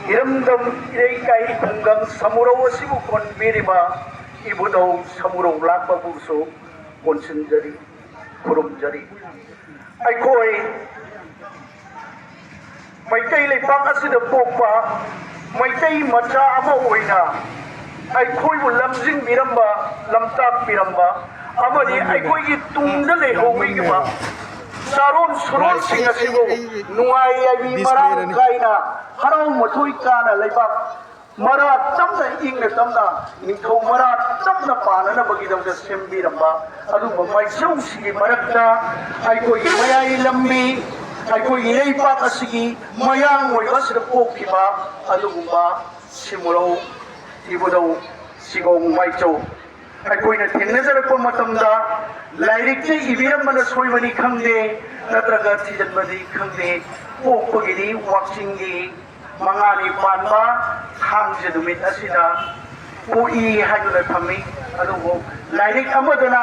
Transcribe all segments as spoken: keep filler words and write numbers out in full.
ꯏꯔꯝꯗꯝ ꯏꯔꯩꯀꯥꯏ ꯈꯨꯡꯒꯪ ꯁꯃꯨꯔꯧ ꯑꯁꯤꯕꯨ ꯀꯣꯟꯕꯤꯔꯤꯕ ꯏꯕꯨꯙꯧ ꯁꯃꯨꯔꯧ ꯂꯥꯛꯄꯕꯨꯁꯨ ꯀꯣꯟꯁꯤꯟꯖꯔꯤ, ꯈꯨꯔꯨꯝꯖꯔꯤ꯫ ꯑꯩꯈꯣꯏ ꯃꯩꯇꯩ ꯂꯩꯄꯥꯛ ꯑꯁꯤꯗ ꯄꯣꯛꯄ ꯃꯩꯇꯩ ꯃꯆꯥ ꯑꯃ ꯑꯣꯏꯅ ꯑꯩꯈꯣꯏꯕꯨ ꯂꯝꯖꯤꯡꯕꯤꯔꯝꯕ, ꯂꯝꯇꯥꯛꯄꯤꯔꯝꯕ ꯑꯃꯗꯤ ꯑꯩꯈꯣꯏꯒꯤ ꯇꯨꯡꯗ ꯂꯩꯍꯧꯕꯤꯒꯤꯕ ꯆꯥꯔꯣꯟ ꯁꯨꯔꯣꯟꯁꯤꯡ ꯑꯁꯤꯕꯨ ꯅꯨꯡꯉꯥꯏ ꯌꯥꯏꯕꯤ ꯃꯔꯥꯡ ꯀꯥꯏꯅ, ꯍꯔꯥꯎ ꯃꯊꯣꯏ ꯀꯥꯅ ꯂꯩꯕꯥꯛ ꯃꯔꯥ ꯇꯞꯅ ꯏꯪꯅ ꯇꯞꯅ ꯅꯤꯡꯊꯧ ꯃꯔꯥ ꯇꯞꯅ ꯄꯥꯟꯅꯅꯕꯒꯤꯗꯃꯛꯇ ꯁꯦꯝꯕꯤꯔꯝꯕ ꯑꯗꯨꯒꯨꯝꯕ ꯃꯥꯏꯆꯧꯁꯤꯡꯒꯤ ꯃꯔꯛꯇ ꯑꯩꯈꯣꯏꯒꯤ ꯃꯌꯥꯏ ꯂꯝꯕꯤ, ꯑꯩꯈꯣꯏꯒꯤ ꯏꯔꯩꯄꯥꯛ ꯑꯁꯤꯒꯤ ꯃꯌꯥꯡ ꯑꯣꯏꯕ ꯑꯁꯤꯗ ꯄꯣꯛꯈꯤꯕ ꯑꯗꯨꯒꯨꯝꯕ ꯁꯤꯃꯨꯔꯧ ꯏꯕꯨꯙꯧ ꯁꯤꯒꯣꯡ ꯃꯥꯏꯆꯧ ꯑꯩꯈꯣꯏꯅ ꯊꯦꯡꯅꯖꯔꯛꯄ ꯃꯇꯝꯗ ꯂꯥꯏꯔꯤꯛꯇ ꯏꯕꯤꯔꯝꯕꯅ ꯁꯣꯏꯕꯅꯤ ꯈꯪꯗꯦ, ꯅꯠꯇ꯭ꯔꯒ ꯊꯤꯖꯤꯟꯕꯅꯤ ꯈꯪꯗꯦ, ꯄꯣꯛꯄꯒꯤꯗꯤ ꯋꯥꯛꯆꯤꯡꯒꯤ ꯃꯉꯥꯅꯤ ꯄꯥꯟꯕ ꯊꯥꯡꯖ ꯅꯨꯃꯤꯠ ꯑꯁꯤꯗ ꯄꯣꯛꯏ ꯍꯥꯏꯗꯨꯅ ꯊꯝꯃꯤ꯫ ꯑꯗꯨꯕꯨ ꯂꯥꯏꯔꯤꯛ ꯑꯃꯗꯅ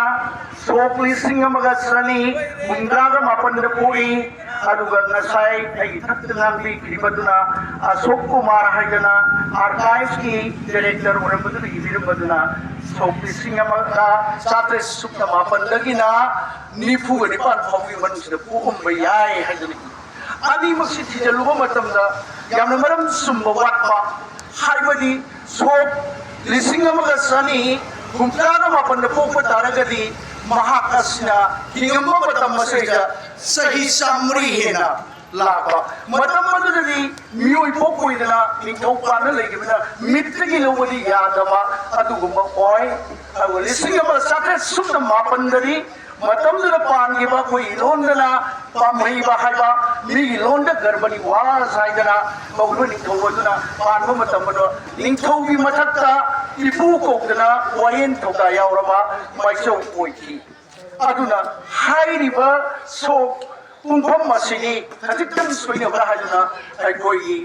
ꯁꯣꯛ ꯂꯤꯁꯤꯡ ꯑꯃꯒ ꯆꯅꯤ ꯍꯨꯝꯗ꯭ꯔꯥꯒ ꯃꯥꯄꯟꯗ ꯄꯣꯛꯏ꯫ ꯑꯗꯨꯒ ꯉꯁꯥꯏ ꯑꯩꯒꯤ ꯊꯛꯇ ꯉꯥꯡꯕꯤꯈꯤꯕꯗꯨꯅ ꯑꯁꯣꯛ ꯀꯨꯃꯥꯔ ꯍꯥꯏꯗꯅ ꯑꯥꯔꯀꯥꯏꯚꯁꯀꯤ ꯗꯥꯏꯔꯦꯛꯇꯔ ꯑꯣꯏꯔꯝꯕꯗꯨꯅ ꯏꯕꯤꯔꯝꯕꯗꯨꯅ ꯁꯣꯛ ꯂꯤꯁꯤꯡ ꯑꯃꯒ ꯆꯥꯇ꯭ꯔꯦꯠ ꯁꯨꯞꯅ ꯃꯥꯄꯟꯗꯒꯤꯅ ꯅꯤꯐꯨꯒ ꯅꯤꯄꯥꯟ ꯐꯥꯎꯒꯤ ꯃꯅꯨꯡꯁꯤꯗ ꯄꯣꯛꯑꯝꯕ ꯌꯥꯏ ꯍꯥꯏꯗꯨꯅ ꯏ꯫ ꯑꯅꯤꯃꯛꯁꯤ ꯊꯤꯖꯤꯜꯂꯨꯕ ꯃꯇꯝꯗ ꯌꯥꯝꯅ ꯃꯔꯝ ꯆꯨꯝꯕ ꯋꯥꯠꯄ, ꯍꯥꯏꯕꯗꯤ ꯁꯣꯛ ꯂꯤꯁꯤꯡ ꯑꯃꯒ ꯆꯅꯤ ꯍꯨꯝꯗ꯭ꯔꯥꯒ ꯃꯥꯄꯟꯗ ꯄꯣꯛꯄ ꯇꯥꯔꯒꯗꯤ ꯃꯍꯥꯛ ꯑꯁꯤꯅ ꯍꯤꯡꯉꯝꯕ ꯃꯇꯝ ꯑꯁꯤꯗ ꯆꯍꯤ ꯆꯥꯃꯔꯤ ꯍꯦꯟꯅ ꯂꯥꯛꯄ꯫ ꯃꯇꯝ ꯑꯗꯨꯗꯗꯤ ꯃꯤꯑꯣꯏ ꯄꯣꯛꯄ ꯑꯣꯏꯗꯅ ꯅꯤꯡꯊꯧ ꯄꯥꯟꯅ ꯂꯩꯈꯤꯕꯅ ꯃꯤꯠꯇꯒꯤ ꯂꯧꯕꯗꯤ ꯌꯥꯗꯕ ꯑꯗꯨꯒꯨꯝꯕ ꯑꯣꯏ꯫ ꯑꯗꯨꯒ ꯂꯤꯁꯤꯡ ꯑꯃ ꯆꯥꯇ꯭ꯔꯦꯠ ꯁꯨꯞꯅ ꯃꯥꯄꯟꯗꯗꯤ ꯃꯇꯝꯗꯨꯗ ꯄꯥꯟꯈꯤꯕ ꯑꯩꯈꯣꯏ ꯏꯔꯣꯟꯗꯅ ꯄꯥꯝꯍꯩꯕ ꯍꯥꯏꯕ, ꯃꯤꯒꯤ ꯂꯣꯟꯗ ꯒꯔꯕꯅꯤ ꯋꯥꯁ ꯍꯥꯏꯗꯅ ꯀꯧꯔꯤꯕ ꯅꯤꯡꯊꯧ ꯑꯗꯨꯅ ꯄꯥꯟꯕ ꯃꯇꯝ ꯑꯗꯣ ꯅꯤꯡꯊꯧꯒꯤ ꯃꯊꯛꯇ ꯏꯄꯨ ꯀꯧꯗꯅ ꯋꯥꯌꯦꯟ ꯊꯧꯗꯥ ꯌꯥꯎꯔꯕ ꯃꯥꯏꯆꯧ ꯑꯣꯏꯈꯤ꯫ ꯑꯗꯨꯅ ꯍꯥꯏꯔꯤꯕ ꯁꯣꯛ ꯄꯨꯡꯐꯝ ꯑꯁꯤꯅꯤ ꯈꯖꯤꯛꯇꯪ ꯁꯣꯏꯅꯕ꯭ꯔꯥ ꯍꯥꯏꯗꯨꯅ ꯑꯩꯈꯣꯏꯒꯤ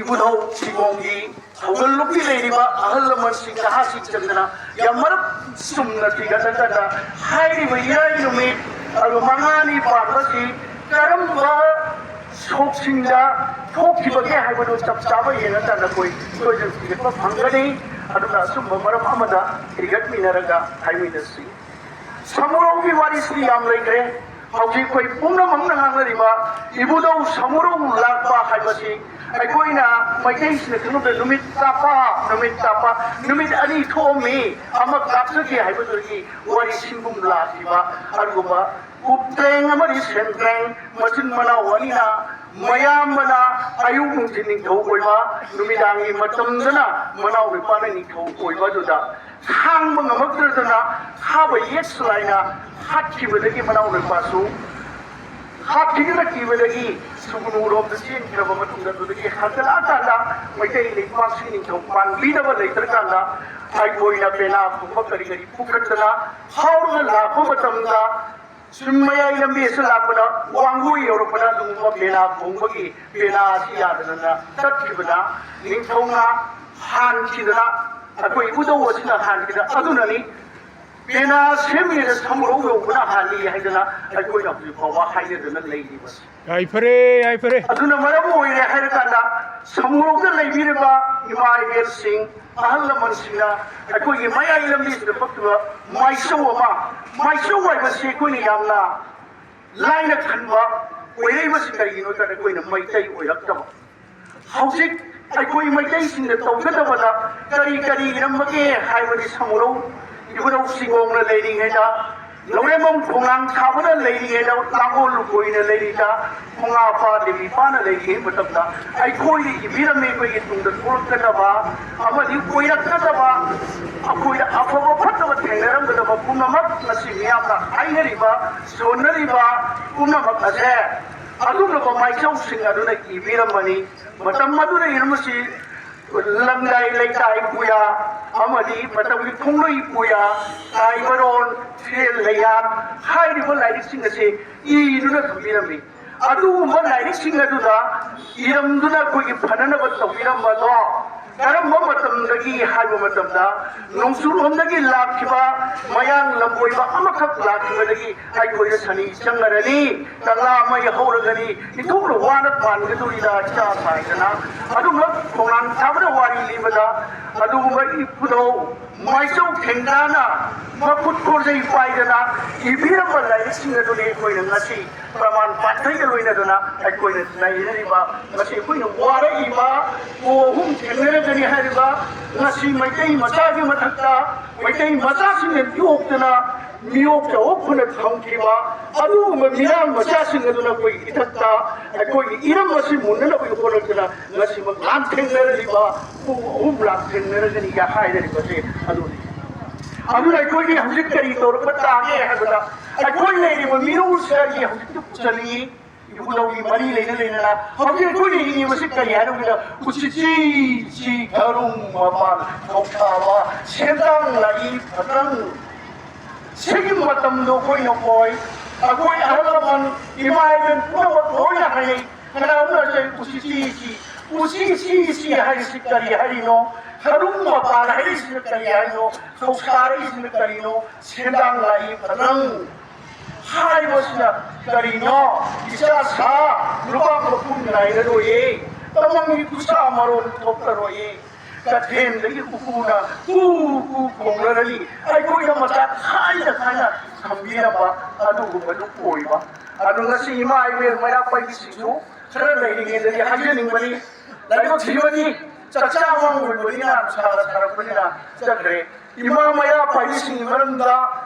ꯏꯕꯨꯙꯧ ꯁꯤꯒꯣꯡꯒꯤ ꯊꯧꯒꯜꯂꯨꯞꯀꯤ ꯂꯩꯔꯤꯕ ꯑꯍꯜ ꯂꯃꯟꯁꯤꯡ ꯅꯍꯥꯁꯤꯡ ꯆꯪꯗꯅ ꯌꯥꯝ ꯃꯔꯝ ꯆꯨꯝꯅ ꯊꯤꯒꯠꯂꯀꯥꯟꯗ ꯍꯥꯏꯔꯤꯕ ꯏꯔꯥꯏ ꯅꯨꯃꯤꯠ ꯑꯗꯨ ꯃꯉꯥꯅꯤ ꯄꯥꯟꯕꯁꯤ ꯀꯔꯝꯕ ꯁꯣꯛꯁꯤꯡꯗ ꯊꯣꯛꯈꯤꯕꯒꯦ ꯍꯥꯏꯕꯗꯨ ꯆꯞ ꯆꯥꯕ ꯌꯦꯡꯉꯀꯥꯟꯗ ꯑꯩꯈꯣꯏ ꯁꯣꯏꯗꯅ ꯊꯤꯒꯠꯄ ꯐꯪꯒꯅꯤ꯫ ꯑꯗꯨꯅ ꯑꯆꯨꯝꯕ ꯃꯔꯝ ꯑꯃꯗ ꯊꯤꯒꯠꯃꯤꯟꯅꯔꯒ ꯍꯥꯏꯃꯤꯟꯅꯁꯤ꯫ ꯁꯃꯨꯔꯧꯒꯤ ꯋꯥꯔꯤꯁꯤ ꯌꯥꯝ ꯂꯩꯈ꯭ꯔꯦ꯫ ꯍꯧꯖꯤꯛ ꯑꯩꯈꯣꯏ ꯄꯨꯝꯅꯃꯛꯅ ꯉꯥꯡꯅꯔꯤꯕ ꯏꯕꯨꯙꯧ ꯁꯃꯨꯔꯧ ꯂꯥꯛꯄ ꯍꯥꯏꯕꯁꯤ ꯑꯩꯈꯣꯏꯅ ꯃꯩꯇꯩꯁꯤꯡꯅ ꯈꯪꯅꯕꯗ ꯅꯨꯃꯤꯠ ꯇꯥꯄꯥ, ꯅꯨꯃꯤꯠ ꯇꯥꯄꯥ, ꯅꯨꯃꯤꯠ ꯑꯅꯤ ꯊꯣꯛꯑꯝꯃꯤ, ꯑꯃ ꯀꯥꯞꯆꯒꯦ ꯍꯥꯏꯕꯗꯨꯒꯤ ꯋꯥꯔꯤ ꯁꯤꯡꯒꯨꯝ ꯂꯥꯛꯈꯤꯕ꯫ ꯑꯗꯨꯒꯨꯝꯕ ꯀꯨꯞꯇ꯭ꯔꯦꯡ ꯑꯃꯗꯤ ꯁꯦꯟꯇ꯭ꯔꯦꯡ ꯃꯆꯤꯟ ꯃꯅꯥꯎ ꯑꯅꯤꯅ ꯃꯌꯥꯝꯕꯅ ꯑꯌꯨꯛ ꯅꯨꯡꯊꯤꯜ ꯅꯤꯡꯊꯧ ꯑꯣꯏꯕ, ꯅꯨꯃꯤꯗꯥꯡꯒꯤ ꯃꯇꯝꯗꯅ ꯃꯅꯥꯎ ꯅꯨꯄꯥꯅ ꯅꯤꯡꯊꯧ ꯑꯣꯏꯕ ꯑꯗꯨꯗ ꯈꯥꯡꯕ ꯉꯝꯃꯛꯇ꯭ꯔꯗꯅ ꯈꯥꯕ ꯌꯦꯠ ꯁꯂꯥꯏꯅ ꯍꯥꯠꯈꯤꯕꯗꯒꯤ ꯃꯅꯥꯎ ꯅꯨꯄꯥꯁꯨ ꯍꯥꯠꯈꯤꯗꯨꯅ ꯀꯤꯕꯗꯒꯤ ꯁꯨꯒꯨꯅꯨꯔꯣꯝꯗ ꯆꯦꯟꯈ꯭ꯔꯕ ꯃꯇꯨꯡꯗ ꯑꯗꯨꯗꯒꯤ ꯍꯟꯖꯤꯜꯂꯛꯑꯀꯥꯟꯗ ꯃꯩꯇꯩ ꯂꯩꯄꯥꯛꯁꯤ ꯅꯤꯡꯊꯧ ꯄꯥꯟꯕꯤꯅꯕ ꯂꯩꯇ꯭ꯔꯀꯥꯟꯗ ꯑꯩꯈꯣꯏꯅ ꯄꯦꯅꯥ ꯈꯣꯡꯕ ꯀꯔꯤ ꯀꯔꯤ ꯄꯨꯈꯠꯇꯅ ꯐꯥꯎꯔꯒ ꯂꯥꯛꯄ ꯃꯇꯝꯗ ꯁꯨꯝ ꯃꯌꯥꯏ ꯂꯝꯕꯤꯁꯨ ꯂꯥꯛꯄꯗ ꯋꯥꯡꯒꯣꯏ ꯌꯧꯔꯛꯄꯗ ꯑꯗꯨꯒꯨꯝꯕ ꯄꯦꯅꯥ ꯈꯣꯡꯕꯒꯤ ꯄꯦꯅꯥ ꯑꯁꯤ ꯌꯥꯗꯗꯅ ꯆꯠꯈꯤꯕꯗ ꯅꯤꯡꯊꯧꯅ ꯍꯥꯟꯈꯤꯗꯅ ꯑꯩꯈꯣꯏ ꯏꯕꯨꯙꯧ ꯑꯁꯤꯅ ꯍꯥꯟꯈꯤꯗ ꯑꯗꯨꯅꯅꯤ꯫ ꯄꯦꯅꯥ ꯁꯦꯝꯃꯤꯉꯩꯗ ꯁꯃꯨꯔꯧ ꯌꯧꯕꯅ ꯍꯥꯜꯂꯤ ꯍꯥꯏꯗꯅ ꯑꯩꯈꯣꯏꯅ ꯍꯧꯖꯤꯛ ꯐꯥꯎꯕ ꯍꯥꯏꯅꯗꯨꯅ ꯂꯩꯔꯤꯕꯁꯤ꯫ ꯌꯥꯏꯐꯔꯦ, ꯌꯥꯏꯐꯔꯦ꯫ ꯑꯗꯨꯅ ꯃꯔꯝ ꯑꯣꯏꯔꯦ ꯍꯥꯏꯔꯀꯥꯟꯗ ꯁꯃꯨꯔꯧꯗ ꯂꯩꯕꯤꯔꯤꯕ ꯏꯃꯥ ꯏꯕꯦꯜꯁꯤꯡ, ꯑꯍꯜ ꯂꯃꯟꯁꯤꯡꯅ ꯑꯩꯈꯣꯏꯒꯤ ꯃꯌꯥꯏ ꯂꯝꯕꯤꯁꯤꯗ ꯄꯛꯇꯕ ꯃꯥꯏꯆꯧ ꯑꯃ, ꯃꯥꯏꯆꯧ ꯍꯥꯏꯕꯁꯤ ꯑꯩꯈꯣꯏꯅ ꯌꯥꯝꯅ ꯂꯥꯏꯅ ꯈꯟꯕ ꯑꯣꯏꯔꯛꯏꯕꯁꯤ ꯀꯔꯤꯒꯤꯅꯣ ꯍꯥꯏ ꯇꯥꯔꯗꯤ ꯑꯩꯈꯣꯏꯅ ꯃꯩꯇꯩ ꯑꯣꯏꯔꯛꯇꯕ꯫ ꯍꯧꯖꯤꯛ ꯑꯩꯈꯣꯏ ꯃꯩꯇꯩꯁꯤꯡꯗ ꯇꯧꯒꯗꯕꯗ ꯀꯔꯤ ꯀꯔꯤ ꯏꯔꯝꯕꯒꯦ ꯍꯥꯏꯕꯗꯤ ꯁꯃꯨꯔꯧ ꯏꯕꯨꯙꯧ ꯆꯤꯒꯣꯡꯅ ꯂꯩꯔꯤꯉꯩꯗ, ꯂꯧꯔꯦꯝꯕꯝ ꯈꯣꯡꯅꯥꯡ ꯊꯥꯕꯅ ꯂꯩꯔꯤꯉꯩꯗ, ꯂꯥꯡꯒꯣꯜ ꯂꯨꯀꯣꯏꯅ ꯂꯩꯔꯤꯉꯩꯗ, ꯈꯣꯡꯉꯥꯄꯥ ꯗꯦꯕꯤꯄꯥꯅ ꯂꯩꯔꯤꯉꯩ ꯃꯇꯝꯗ ꯑꯩꯈꯣꯏꯗ ꯏꯕꯤꯔꯝꯃꯤ ꯑꯩꯈꯣꯏꯒꯤ ꯇꯨꯡꯗ ꯊꯣꯛꯂꯛꯀꯗꯕ ꯑꯃꯗꯤ ꯑꯣꯏꯔꯛꯀꯗꯕ ꯑꯩꯈꯣꯏꯗ ꯑꯐꯕ ꯐꯠꯇꯕ ꯊꯦꯡꯅꯔꯝꯒꯗꯕ ꯄꯨꯝꯅꯃꯛ ꯉꯁꯤ ꯃꯤꯌꯥꯝꯅ ꯍꯥꯏꯅꯔꯤꯕ, ꯁꯣꯟꯅꯔꯤꯕ ꯄꯨꯝꯅꯃꯛ ꯑꯁꯦ ꯑꯗꯨꯒꯨꯝꯂꯕ ꯃꯥꯏꯆꯧꯁꯤꯡ ꯑꯗꯨꯅ ꯏꯕꯤꯔꯝꯕꯅꯤ꯫ ꯃꯇꯝ ꯑꯗꯨꯗ ꯏꯔꯝꯕꯁꯤ ꯂꯝꯗꯥꯏ ꯂꯩꯇꯥꯏ ꯄꯨꯌꯥ ꯑꯃꯗꯤ ꯃꯇꯝꯒꯤ ꯈꯣꯡꯂꯩ ꯄꯨꯌꯥ, ꯇꯥꯏꯕꯔꯣꯟ, ꯐꯤꯔꯦꯜ ꯂꯩꯌꯥꯠ ꯍꯥꯏꯔꯤꯕ ꯂꯥꯏꯔꯤꯛꯁꯤꯡ ꯑꯁꯤ ꯏꯗꯨꯅ ꯊꯝꯕꯤꯔꯝꯃꯤ꯫ ꯑꯗꯨꯒꯨꯝꯕ ꯂꯥꯏꯔꯤꯛꯁꯤꯡ ꯑꯗꯨꯗ ꯏꯔꯝꯗꯨꯅ ꯑꯩꯈꯣꯏꯒꯤ ꯐꯅꯅꯕ ꯇꯧꯕꯤꯔꯝꯕꯗꯣ ꯀꯔꯝꯕ ꯃꯇꯝꯗꯒꯤ ꯍꯥꯏꯕ ꯃꯇꯝꯗ, ꯅꯣꯡꯆꯨꯞꯂꯣꯝꯗꯒꯤ ꯂꯥꯛꯈꯤꯕ ꯃꯌꯥꯡ ꯂꯝꯕꯣꯏꯕ ꯑꯃꯈꯛ ꯂꯥꯛꯈꯤꯕꯗꯒꯤ ꯑꯩꯈꯣꯏꯗ ꯁꯅꯤ ꯆꯪꯉꯔꯅꯤ, ꯀꯪꯂꯥ ꯃꯩ ꯍꯧꯔꯒꯅꯤ, ꯏꯊꯣꯛꯅ ꯋꯥꯅ ꯄꯥꯟꯒꯗꯧꯔꯤꯗ ꯏꯆꯥ ꯁꯥꯏꯗꯅ꯫ ꯑꯗꯨꯝꯕ ꯈꯣꯡꯅꯥꯡ ꯊꯥꯕꯗ ꯋꯥꯔꯤ ꯂꯤꯕꯗ, ꯑꯗꯨꯒꯨꯝꯕ ꯏꯄꯨꯗꯧ ꯃꯥꯏꯆꯧ ꯊꯦꯡꯅꯅ ꯃꯈꯨꯠ ꯈꯣꯟꯖꯩ ꯄꯥꯏꯗꯅ ꯏꯕꯤꯔꯝꯕ ꯂꯥꯏꯔꯤꯛꯁꯤꯡ ꯑꯗꯨꯅꯤ ꯑꯩꯈꯣꯏꯅ ꯉꯁꯤ ꯄ꯭ꯔꯃꯥꯟ ꯄꯥꯟꯊꯩꯒ ꯂꯣꯏꯅꯗꯅ ꯑꯩꯈꯣꯏꯅ ꯅꯩꯅꯔꯤꯕ꯫ ꯉꯁꯤ ꯑꯩꯈꯣꯏꯅ ꯋꯥꯔꯛꯏꯕ ꯄꯣ ꯑꯍꯨꯝ ꯊꯦꯡꯅꯔꯒꯅꯤ ꯍꯥꯏꯔꯤꯕ ꯉꯁꯤ ꯃꯩꯇꯩ ꯃꯆꯥꯒꯤ ꯃꯊꯛꯇ ꯃꯩꯇꯩ ꯃꯆꯥꯁꯤꯡꯅ ꯌꯣꯛꯇꯅ ꯃꯤꯑꯣꯛ ꯆꯥꯑꯣꯛ ꯐꯅ ꯊꯝꯈꯤꯕ ꯑꯗꯨꯒꯨꯝꯕ ꯃꯤꯔꯥꯜ ꯃꯆꯥꯁꯤꯡ ꯑꯗꯨꯅ ꯑꯩꯈꯣꯏꯒꯤ ꯏꯊꯛꯇ ꯑꯩꯈꯣꯏꯒꯤ ꯏꯔꯝ ꯑꯁꯤ ꯃꯨꯟꯅꯅꯕꯒꯤ ꯍꯣꯠꯅꯗꯨꯅ ꯉꯁꯤꯃꯛ ꯂꯥꯟꯊꯦꯡꯅꯔꯤꯕ ꯄꯨꯡ ꯑꯍꯨꯝ ꯂꯥꯟꯊꯦꯡꯅꯔꯒꯅꯤꯒ ꯍꯥꯏꯔꯤꯕꯁꯦ ꯑꯗꯨꯅꯤ꯫ ꯑꯗꯨꯅ ꯑꯩꯈꯣꯏꯒꯤ ꯍꯧꯖꯤꯛ ꯀꯔꯤ ꯇꯧꯔꯛꯄ ꯇꯥꯒꯦ ꯍꯥꯏꯕꯗ, ꯑꯩꯈꯣꯏ ꯂꯩꯔꯤꯕ ꯃꯤꯔꯣꯜꯁꯤꯗ ꯑꯩ ꯍꯧꯖꯤꯛꯇꯤ ꯄꯨꯁꯤꯜꯂꯤ꯫ ꯏꯕꯨꯙꯧꯒꯤ ꯃꯔꯤ ꯂꯩꯅ ꯂꯩꯅꯅ ꯍꯧꯖꯤꯛ ꯑꯩꯈꯣꯏꯅ ꯍꯤꯡꯉꯤꯕꯁꯤ ꯀꯔꯤ ꯍꯥꯏꯅ ꯍꯥꯏꯕꯗ, ꯎꯆꯤꯆꯤ ꯆꯤ ꯈꯔꯨꯡ ꯃꯄꯥꯟ ꯊꯧꯁꯥꯕ ꯁꯦꯟꯗꯥꯡ ꯂꯥꯛꯏ ꯐꯇꯪ꯫ ꯁꯤꯒꯤ ꯃꯇꯝꯗꯣ ꯑꯩꯈꯣꯏꯅ ꯑꯣꯏ, ꯑꯩꯈꯣꯏ ꯑꯍꯜ ꯂꯃꯟ ꯏꯃꯥ ꯏꯕꯦꯟ ꯄꯨꯝꯅꯃꯛ ꯂꯣꯏꯅ ꯍꯥꯏꯅꯩ꯫ ꯀꯅꯥꯒꯨꯝꯕꯅ ꯎꯆꯤꯆꯤ ꯆꯤ, ꯎꯆꯤꯆꯤ ꯆꯤ ꯍꯥꯏꯔꯤꯁꯤ ꯀꯔꯤ ꯍꯥꯏꯔꯤꯅꯣ? ꯈꯔꯨꯡ ꯃꯄꯥꯟ ꯍꯥꯏꯔꯤꯁꯤꯅ ꯀꯔꯤ ꯍꯥꯏꯅꯣ? ꯊꯧꯁꯥꯔꯛꯏꯁꯤꯅ ꯀꯔꯤꯅꯣ? ꯁꯦꯟꯗꯥꯡ ꯂꯥꯛꯏ ꯐꯇꯪ ꯍꯥꯏꯕꯁꯤꯅ ꯀꯔꯤꯅꯣ? ꯏꯆꯥ ꯁꯥ ꯅꯨꯄꯥ ꯃꯈꯨꯝ ꯅꯥꯏꯔꯔꯣꯏꯌꯦ, ꯇꯃꯪꯒꯤ ꯈꯨꯠꯁꯥ ꯃꯔꯣꯟ ꯊꯣꯛꯂꯔꯣꯏꯌꯦ꯫ ꯀꯊꯦꯟꯗꯒꯤ ꯎꯀꯨꯅ ꯀꯨ ꯀꯨ ꯈꯣꯡꯂꯔꯅꯤ꯫ ꯑꯩꯈꯣꯏꯅ ꯃꯆꯥ ꯈꯥꯏꯅ ꯈꯥꯏꯅ ꯊꯝꯕꯤꯔꯝꯕ ꯑꯗꯨꯒꯨꯝꯕꯗꯨ ꯑꯣꯏꯕ꯫ ꯑꯗꯨ ꯉꯁꯤ ꯏꯃꯥ ꯏꯕꯦꯜ ꯃꯩꯔꯥ ꯄꯥꯏꯕꯤꯁꯤꯡꯁꯨ ꯈꯔ ꯂꯩꯔꯤꯉꯩꯗꯗꯤ ꯍꯥꯏꯖꯅꯤꯡꯕꯅꯤ꯫ ꯂꯥꯏꯕꯛ ꯊꯤꯕꯅꯤ, ꯆꯥꯛꯆꯥ ꯑꯃꯥꯡ ꯑꯣꯏꯕꯅꯤꯅ, ꯅꯨꯡꯁꯥꯒ ꯁꯥꯔꯛꯄꯅꯤꯅ ꯆꯠꯈ꯭ꯔꯦ꯫ ꯏꯃꯥ ꯃꯩꯔꯥ ꯄꯥꯏꯕꯤꯁꯤꯡꯒꯤ ꯃꯔꯝꯗ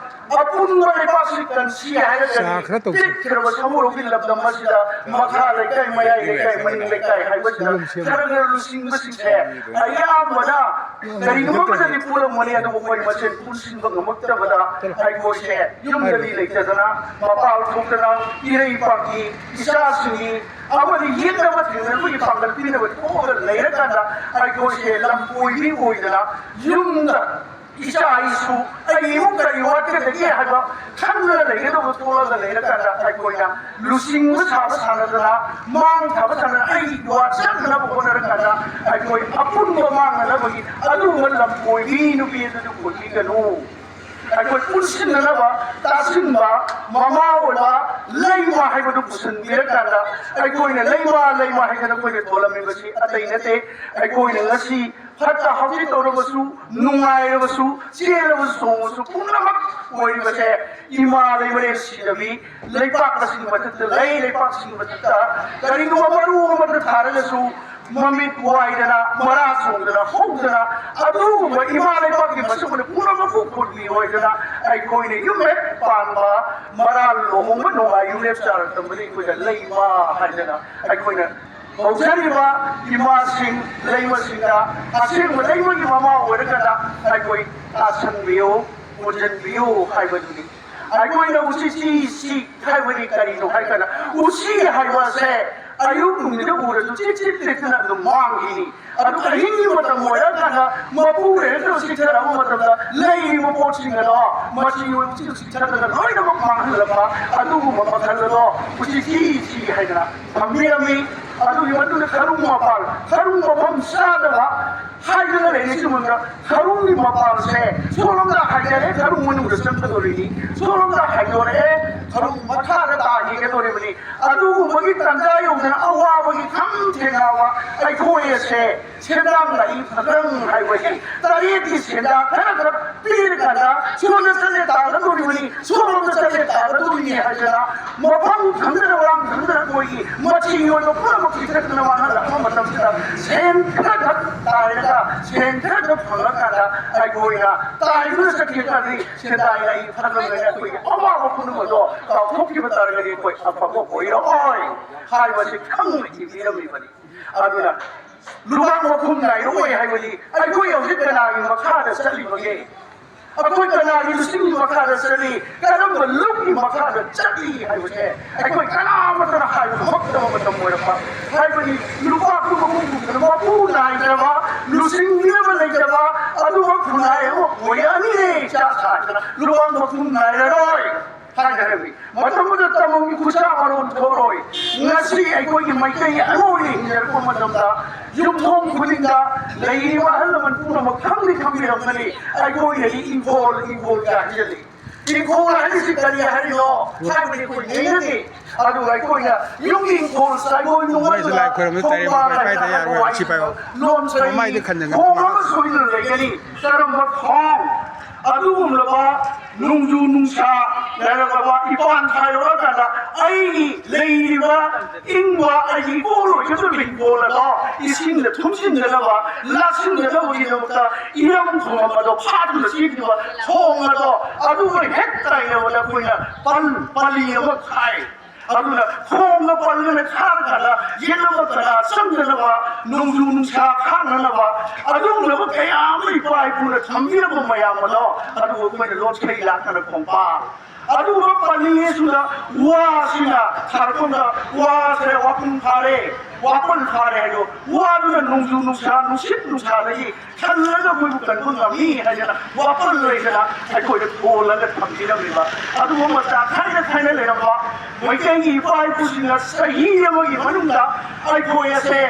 ꯑꯄꯨꯟꯕ ꯂꯩꯕꯥꯛꯁꯤ ꯀꯟꯁꯤ ꯍꯥꯏꯔꯒꯅꯤ꯫ ꯆꯥ ꯈꯔ ꯇꯧꯁꯤ꯫ ꯄꯤꯛꯈ꯭ꯔꯕ ꯁꯃꯨꯔꯧꯒꯤ ꯂꯝꯗꯝ ꯑꯁꯤꯗ ꯃꯈꯥ ꯂꯩꯀꯥꯏ, ꯃꯌꯥꯏ ꯂꯩꯀꯥꯏ, ꯃꯅꯤꯡ ꯂꯩꯀꯥꯏ ꯍꯥꯏꯕꯁꯤꯗ ꯈꯔ ꯈꯔ ꯂꯨꯆꯤꯡꯕꯁꯤꯡꯁꯦ ꯑꯌꯥꯝꯕꯅ ꯀꯔꯤꯒꯨꯝꯕ ꯑꯃꯗꯗꯤ ꯄꯨꯜꯂꯝꯒꯅꯤ, ꯑꯗꯨꯕꯨ ꯑꯩꯈꯣꯏ ꯃꯁꯦꯟ ꯄꯨꯟꯁꯤꯟꯕ ꯉꯝꯃꯛꯇꯕꯗ ꯑꯩꯈꯣꯏꯁꯦ ꯌꯨꯝꯗ ꯃꯤ ꯂꯩꯇꯗꯅ, ꯃꯄꯥꯜ ꯊꯣꯛꯇꯅ, ꯏꯔꯩꯄꯥꯛꯀꯤ ꯏꯆꯥꯁꯤꯡꯒꯤ ꯑꯃꯗꯤ ꯌꯦꯠꯅꯕ ꯊꯦꯡꯅꯕꯒꯤ ꯄꯥꯡꯒꯜ ꯄꯤꯅꯕ ꯊꯣꯛꯑꯒ ꯂꯩꯔꯀꯥꯟꯗ ꯑꯩꯈꯣꯏꯁꯦ ꯂꯝ ꯀꯣꯏꯕꯤ ꯑꯣꯏꯗꯅ ꯌꯨꯝꯗ ꯏꯆꯥ ꯏꯁꯨ ꯑꯩ ꯏꯃꯨꯡ ꯀꯔꯤ ꯋꯥꯠꯀꯗꯒꯦ ꯍꯥꯏꯕ ꯈꯟꯗꯨꯅ ꯂꯩꯒꯗꯧꯕ ꯊꯣꯛꯂꯒ ꯂꯩꯔꯀꯥꯟꯗ ꯑꯩꯈꯣꯏꯅ ꯂꯨꯆꯤꯡꯕ ꯁꯥꯕ ꯁꯥꯟꯅꯗꯅ, ꯃꯥꯡ ꯊꯥꯕ ꯁꯥꯟꯅꯗꯅ ꯑꯩ ꯋꯥꯠꯆꯅꯕ ꯍꯣꯠꯅꯔꯀꯥꯟꯗ ꯑꯩꯈꯣꯏ ꯑꯄꯨꯟꯕ ꯃꯥꯡꯅꯅꯕꯒꯤ ꯑꯗꯨꯒꯨꯝꯕ ꯂꯝꯀꯣꯏꯕꯤ ꯅꯨꯄꯤ ꯑꯗꯨꯗꯨ ꯀꯣꯏꯕꯤꯒꯅꯨ꯫ ꯑꯩꯈꯣꯏ ꯄꯨꯟꯁꯤꯟꯅꯅꯕ, ꯇꯥꯁꯤꯟꯕ, ꯃꯃꯥ ꯑꯣꯏꯕ, ꯂꯩꯃ ꯍꯥꯏꯕꯗꯨ ꯄꯨꯁꯤꯟꯕꯤꯔꯀꯥꯟꯗ ꯑꯩꯈꯣꯏꯅ ꯂꯩꯃ, ꯂꯩꯃ ꯍꯥꯏꯗꯅ ꯑꯩꯈꯣꯏꯅ ꯊꯣꯜꯂꯝꯃꯤꯕꯁꯤ ꯑꯇꯩ ꯅꯠꯇꯦ꯫ ꯑꯩꯈꯣꯏꯅ ꯉꯁꯤ ꯐꯠꯇ ꯍꯥꯎꯊꯤ ꯇꯧꯔꯕꯁꯨ, ꯅꯨꯡꯉꯥꯏꯔꯕꯁꯨ, ꯆꯦꯜꯂꯕꯁꯨ, ꯆꯣꯡꯉꯕꯁꯨ ꯄꯨꯝꯅꯃꯛ ꯑꯣꯏꯔꯤꯕꯁꯦ ꯏꯃꯥ ꯂꯩꯃꯔꯦꯜ ꯁꯤꯗꯕꯤ ꯂꯩꯄꯥꯛ ꯑꯁꯤꯒꯤ ꯃꯊꯛꯇ ꯂꯩ꯫ ꯂꯩꯄꯥꯛꯁꯤꯒꯤ ꯃꯊꯛꯇ ꯀꯔꯤꯒꯨꯝꯕ ꯃꯔꯨ ꯑꯃꯗ ꯊꯥꯔꯒꯁꯨ ꯃꯃꯤꯠ ꯋꯥꯏꯗꯅ, ꯃꯔꯥ ꯆꯣꯡꯗꯅ ꯍꯧꯗꯅ, ꯑꯗꯨꯒꯨꯝꯕ ꯏꯃꯥ ꯂꯩꯄꯥꯛꯀꯤ ꯃꯁꯛ ꯑꯣꯏꯅ ꯄꯨꯝꯅꯃꯛꯄꯨ ꯈꯨꯠꯃꯤ ꯑꯣꯏꯗꯅ ꯑꯩꯈꯣꯏꯅ ꯌꯨꯝ ꯍꯦꯛ ꯄꯥꯟꯕ, ꯃꯔꯥ ꯂꯨꯍꯣꯡꯕ ꯅꯨꯡꯉꯥꯏ ꯌꯨꯝ ꯍꯦꯛ ꯆꯥꯔꯛꯇꯕꯗ ꯑꯩꯈꯣꯏꯗ ꯂꯩꯃ ꯍꯥꯏꯗꯅ ꯑꯩꯈꯣꯏꯅ ꯍꯧꯖꯔꯤꯕ ꯏꯃꯥꯁꯤꯡ, ꯂꯩꯃꯁꯤꯡꯗ ꯑꯁꯦꯡꯕ ꯂꯩꯃꯒꯤ ꯃꯃꯥ ꯑꯣꯏꯔꯒꯅ ꯑꯩꯈꯣꯏ ꯇꯥꯁꯟꯕꯤꯌꯨ, ꯄꯨꯟꯁꯤꯟꯕꯤꯌꯨ ꯍꯥꯏꯕꯗꯨꯅꯤ꯫ ꯑꯩꯈꯣꯏꯅ ꯎꯆꯤ ꯆꯤ ꯆꯤ ꯍꯥꯏꯕꯗꯤ ꯀꯔꯤꯅꯣ ꯍꯥꯏꯔꯀꯥꯟꯗ, ꯎꯆꯤ ꯍꯥꯏꯕ ꯑꯁꯦ ꯑꯌꯨꯛ ꯅꯨꯡꯊꯤꯜꯗ ꯎꯔꯁꯨ ꯆꯤꯛ ꯆꯤꯛ ꯆꯤꯛꯇꯅ ꯑꯗꯨꯝ ꯃꯥꯡꯈꯤꯅꯤ꯫ ꯑꯗꯨ ꯑꯍꯤꯡꯒꯤ ꯃꯇꯝ ꯑꯣꯏꯔꯀꯥꯟꯗ ꯃꯄꯨ ꯂꯩꯔꯛꯇꯕ ꯆꯤꯛꯊꯔꯛꯄ ꯃꯇꯝꯗ ꯂꯩꯔꯤꯕ ꯄꯣꯠꯁꯤꯡ ꯑꯗꯣ ꯃꯆꯤ ꯑꯣꯏꯕ ꯎꯆꯤ ꯆꯤꯛꯊꯠꯂꯒ ꯂꯣꯏꯅꯃꯛ ꯃꯥꯡꯍꯜꯂꯛꯄ ꯑꯗꯨꯒꯨꯝꯕ ꯃꯈꯜ ꯑꯗꯣ ꯎꯆꯤ ꯆꯤ ꯆꯤ ꯍꯥꯏꯗꯅ ꯊꯝꯕꯤꯔꯝꯃꯤ꯫ ꯑꯗꯨꯒꯤ ꯃꯇꯨꯡꯗ ꯈꯔꯨꯡ ꯃꯄꯥꯜ, ꯈꯔꯨꯡ ꯃꯐꯝ ꯆꯥꯗꯕ ꯍꯥꯏꯗꯅ ꯂꯩꯔꯤꯁꯤ ꯃꯇꯝꯗ ꯈꯔꯨꯡꯒꯤ ꯃꯄꯥꯜꯁꯦ ꯁꯣꯝꯂꯣꯝꯗ ꯍꯥꯏꯗꯔꯦ, ꯈꯔꯨꯡ ꯃꯅꯨꯡꯗ ꯆꯪꯒꯗꯧꯔꯤꯅꯤ, ꯁꯣꯝꯂꯣꯝꯗ ꯍꯥꯏꯗꯣꯔꯛꯑꯦ, ꯈꯔꯨꯡ ꯃꯈꯥꯗ ꯇꯥꯈꯤꯒꯗꯧꯔꯤꯕꯅꯤ꯫ ꯑꯗꯨꯒꯨꯝꯕꯒꯤ ꯇꯥꯟꯖꯥ ꯌꯧꯗꯅ ꯑꯋꯥꯕꯒꯤ ꯈꯝ ꯊꯦꯡꯅꯕ ꯑꯩꯈꯣꯏ ꯑꯁꯦ ꯁꯦꯟꯗꯥꯡ ꯂꯥꯛꯏ ꯐꯪꯗ꯭ꯔꯪ ꯍꯥꯏꯕꯁꯤ ꯇꯔꯦꯠꯀꯤ ꯁꯦꯟꯗꯥꯡ ꯈꯔ ꯈꯔ ꯄꯤꯔꯀꯥꯟꯗ ꯁꯣꯝꯗ ꯆꯠꯂꯦ ꯇꯥꯒꯗꯧꯔꯤꯕꯅꯤ, ꯁꯣꯝꯂꯣꯝꯗ ꯆꯠꯂꯦ ꯇꯥꯒꯗꯧꯔꯤꯅꯤ ꯍꯥꯏꯗꯅ ꯃꯐꯝ ꯈꯪꯗꯅ ꯃꯔꯥꯡ ꯈꯪꯗꯅ ꯑꯩꯈꯣꯏꯒꯤ ꯃꯆꯤ ꯑꯣꯏꯕ ꯄꯨꯝꯅꯃꯛ ꯄꯤꯊꯛꯇꯅ ꯃꯥꯡꯍꯜꯂꯛꯄ ꯃꯇꯝꯁꯤꯗ ꯁꯦꯟ ꯈꯔ ꯈꯛ ꯇꯥꯏꯔꯒ ꯁꯦꯟ ꯈꯔ ꯈꯛ ꯐꯪꯉꯀꯥꯟꯗ ꯑꯩꯈꯣꯏꯅ ꯇꯥꯏꯗꯨꯅ ꯆꯠꯈꯤꯕ ꯇꯥꯔꯗꯤ ꯁꯦꯟꯗꯥꯏ ꯂꯥꯏ ꯐꯪꯂꯕꯅꯤꯅ ꯑꯩꯈꯣꯏꯒꯤ ꯑꯋꯥꯕ ꯄꯨꯝꯅꯃꯛꯇꯣ ꯀꯥꯎꯊꯣꯛꯈꯤꯕ ꯇꯥꯔꯒꯗꯤ ꯑꯩꯈꯣꯏ ꯑꯐꯕ ꯑꯣꯏꯔꯛꯑꯣꯏ ꯍꯥꯏꯕꯁꯤ ꯈꯪꯅ ꯏꯕꯤꯔꯝꯃꯤꯕꯅꯤ꯫ ꯑꯗꯨꯅ ꯂꯨꯃꯥꯡ ꯃꯈꯨꯝ ꯅꯥꯏꯔꯛꯑꯣꯏ ꯍꯥꯏꯕꯗꯤ ꯑꯩꯈꯣꯏ ꯍꯧꯖꯤꯛ ꯀꯅꯥꯒꯤ ꯃꯈꯥꯗ ꯆꯠꯂꯤꯕꯒꯦ? ꯑꯩꯈꯣꯏ ꯀꯅꯥꯒꯤ ꯂꯨꯆꯤꯡꯒꯤ ꯃꯈꯥꯗ ꯆꯠꯂꯤ? ꯀꯔꯝꯕ ꯂꯨꯞꯀꯤ ꯃꯈꯥꯗ ꯆꯠꯂꯤ ꯍꯥꯏꯕꯁꯦ ꯑꯩꯈꯣꯏ ꯀꯅꯥꯃꯠꯇꯅ ꯍꯥꯏꯕ ꯉꯝꯗꯕ ꯃꯇꯝ ꯑꯣꯏꯔꯛꯄ ꯍꯥꯏꯕꯗꯤ ꯂꯨꯄꯥ ꯀꯨꯟ ꯃꯈꯨꯝ ꯀꯨꯝꯗꯅ ꯃꯄꯨ ꯅꯥꯏꯗ꯭ꯔꯕ, ꯂꯨꯆꯤꯡꯕꯤꯅꯕ ꯂꯩꯇꯕ ꯑꯗꯨꯒ ꯈꯨꯟꯅꯥꯏ ꯑꯃ ꯑꯣꯏꯔꯛꯑꯅꯤꯅꯦ ꯏꯆꯥ ꯁꯥꯗꯅ ꯂꯨꯃꯥꯡ ꯃꯈꯨꯝ ꯅꯥꯏꯔꯔꯣꯏ꯫ ꯍꯥꯏꯅꯔꯝꯃꯤ꯫ ꯃꯇꯝꯗꯨꯗ ꯇꯝꯕꯝꯒꯤ ꯈꯨꯠꯁꯥ ꯃꯔꯣꯟ ꯊꯣꯛꯂꯣꯏ꯫ ꯉꯁꯤ ꯑꯩꯈꯣꯏꯒꯤ ꯃꯩꯇꯩ ꯑꯃ ꯑꯣꯏꯅ ꯍꯤꯡꯖꯔꯛꯄ ꯃꯇꯝꯗ ꯌꯨꯝꯊꯣꯡ ꯈꯨꯗꯤꯡꯗ ꯂꯩꯔꯤꯕ ꯑꯍꯜ ꯂꯃꯟ ꯄꯨꯝꯅꯃꯛ ꯈꯪꯗꯤ ꯈꯪꯕꯤꯔꯝꯒꯅꯤ꯫ ꯑꯩꯈꯣꯏꯅꯗꯤ ꯏꯪꯈꯣꯜ ꯏꯪꯈꯣꯜ ꯀꯥꯏ ꯍꯥꯏꯖꯜꯂꯤ꯫ ꯏꯪꯈꯣꯜ ꯍꯥꯏꯔꯤꯁꯤ ꯀꯔꯤ ꯍꯥꯏꯔꯤꯅꯣ ꯍꯥꯏꯕꯗꯤ ꯑꯩꯈꯣꯏ ꯅꯩꯅꯗꯦ꯫ ꯑꯗꯨꯒ ꯑꯩꯈꯣꯏꯅ ꯌꯨꯝꯒꯤ ꯏꯪꯈꯣꯜ ꯆꯥꯏꯈꯣꯏ ꯅꯨꯡꯉꯣꯏꯗꯅ ꯂꯥꯏ ꯈꯣꯏꯔꯝꯕ ꯇꯥꯔꯦ, ꯈꯣꯡꯕꯥꯟ ꯃꯈꯣꯏ ꯄꯥꯏꯗ ꯌꯥꯔꯣꯏ, ꯍꯥꯏꯔꯒ ꯑꯁꯤ ꯄꯥꯏꯌꯣ꯫ ꯂꯣꯟ ꯆꯩ ꯃꯃꯥꯏꯗ ꯈꯟꯗꯅ ꯈꯣꯡ ꯑꯃ ꯁꯣꯏꯗꯅ ꯂꯩꯒꯅꯤ꯫ ꯀꯔꯝꯕ ꯈꯣꯡ? ꯑꯗꯨꯒꯨꯝꯂꯕ ꯅꯣꯡꯖꯨ ꯅꯨꯡꯁꯥ ꯂꯩꯔꯛꯂꯕ ꯏꯄꯥꯟ ꯊꯥꯏꯔꯛꯑꯀꯥꯟꯗ ꯑꯩꯒꯤ ꯂꯩꯔꯤꯕ ꯏꯪꯕ ꯑꯩꯒꯤ ꯏꯀꯣꯜ ꯑꯣꯏꯒꯗꯧꯔꯤꯕ ꯏꯪꯈꯣꯜ ꯑꯗꯣ ꯏꯁꯤꯡꯅ ꯊꯨꯝꯖꯤꯟꯗꯅꯕ, ꯂꯥꯁꯤꯟꯗꯅꯕꯒꯤꯗꯃꯛꯇ ꯏꯔꯝ ꯈꯣꯡꯕꯝ ꯑꯗꯣ ꯐꯥꯗꯨꯅ ꯆꯦꯟꯈꯤꯕ ꯈꯣꯡ ꯑꯗꯣ ꯑꯗꯨꯒ ꯍꯦꯛ ꯇꯥꯏꯅꯕꯗ ꯑꯩꯈꯣꯏꯅ ꯄꯜ, ꯄꯜꯂꯤ ꯑꯃ ꯈꯥꯏ꯫ ꯑꯗꯨꯅ ꯈꯣꯡꯗ ꯄꯜꯂꯒ ꯈꯥꯔꯀꯥꯟꯗ ꯌꯦꯠꯂꯝꯕ ꯀꯅꯥ ꯆꯪꯗꯅꯕ, ꯅꯣꯡꯖꯨ ꯅꯨꯡꯁꯥ ꯈꯥꯡꯅꯅꯕ ꯑꯗꯨꯒꯨꯝꯂꯕ ꯀꯌꯥ ꯑꯃ ꯏꯄꯥ ꯏꯄꯨꯅ ꯊꯝꯕꯤꯔꯝꯕ ꯃꯌꯥꯝ ꯑꯗꯣ ꯑꯗꯨꯕꯨ ꯑꯩꯈꯣꯏꯅ ꯂꯣꯠꯈꯩ ꯂꯥꯛꯇꯅ ꯈꯣꯡꯄꯥꯜ ꯑꯗꯨꯒꯨꯝꯕ ꯄꯜꯂꯤꯉꯩꯁꯤꯗ ꯋꯥꯁꯤꯅ ꯊꯥꯔꯛꯐꯝꯗ ꯋꯥꯁꯦ ꯋꯥꯄꯨꯡ ꯐꯥꯔꯦ, ꯋꯥꯄꯜ ꯐꯥꯔꯦ ꯍꯥꯏꯗꯣ ꯋꯥꯗꯨꯅ ꯅꯣꯡꯖꯨ ꯅꯨꯡꯁꯥ, ꯅꯨꯡꯁꯤꯠ ꯅꯨꯡꯁꯥꯗꯒꯤ ꯈꯜꯂꯒ ꯑꯩꯈꯣꯏꯕꯨ ꯀꯟꯕ ꯉꯝꯃꯤ ꯍꯥꯏꯗꯅ ꯋꯥꯄꯜ ꯂꯩꯗꯅ ꯑꯩꯈꯣꯏꯗ ꯊꯣꯜꯂꯒ ꯊꯝꯕꯤꯔꯝꯃꯤꯕ ꯑꯗꯨꯒꯨꯝꯕ ꯆꯥꯛ ꯊꯥꯏꯅ ꯊꯥꯏꯅ ꯂꯩꯔꯝꯕ ꯃꯩꯇꯩꯒꯤ ꯏꯄꯥ ꯏꯄꯨꯁꯤꯡꯅ ꯆꯍꯤ ꯑꯃꯒꯤ ꯃꯅꯨꯡꯗ ꯑꯩꯈꯣꯏ ꯑꯁꯦ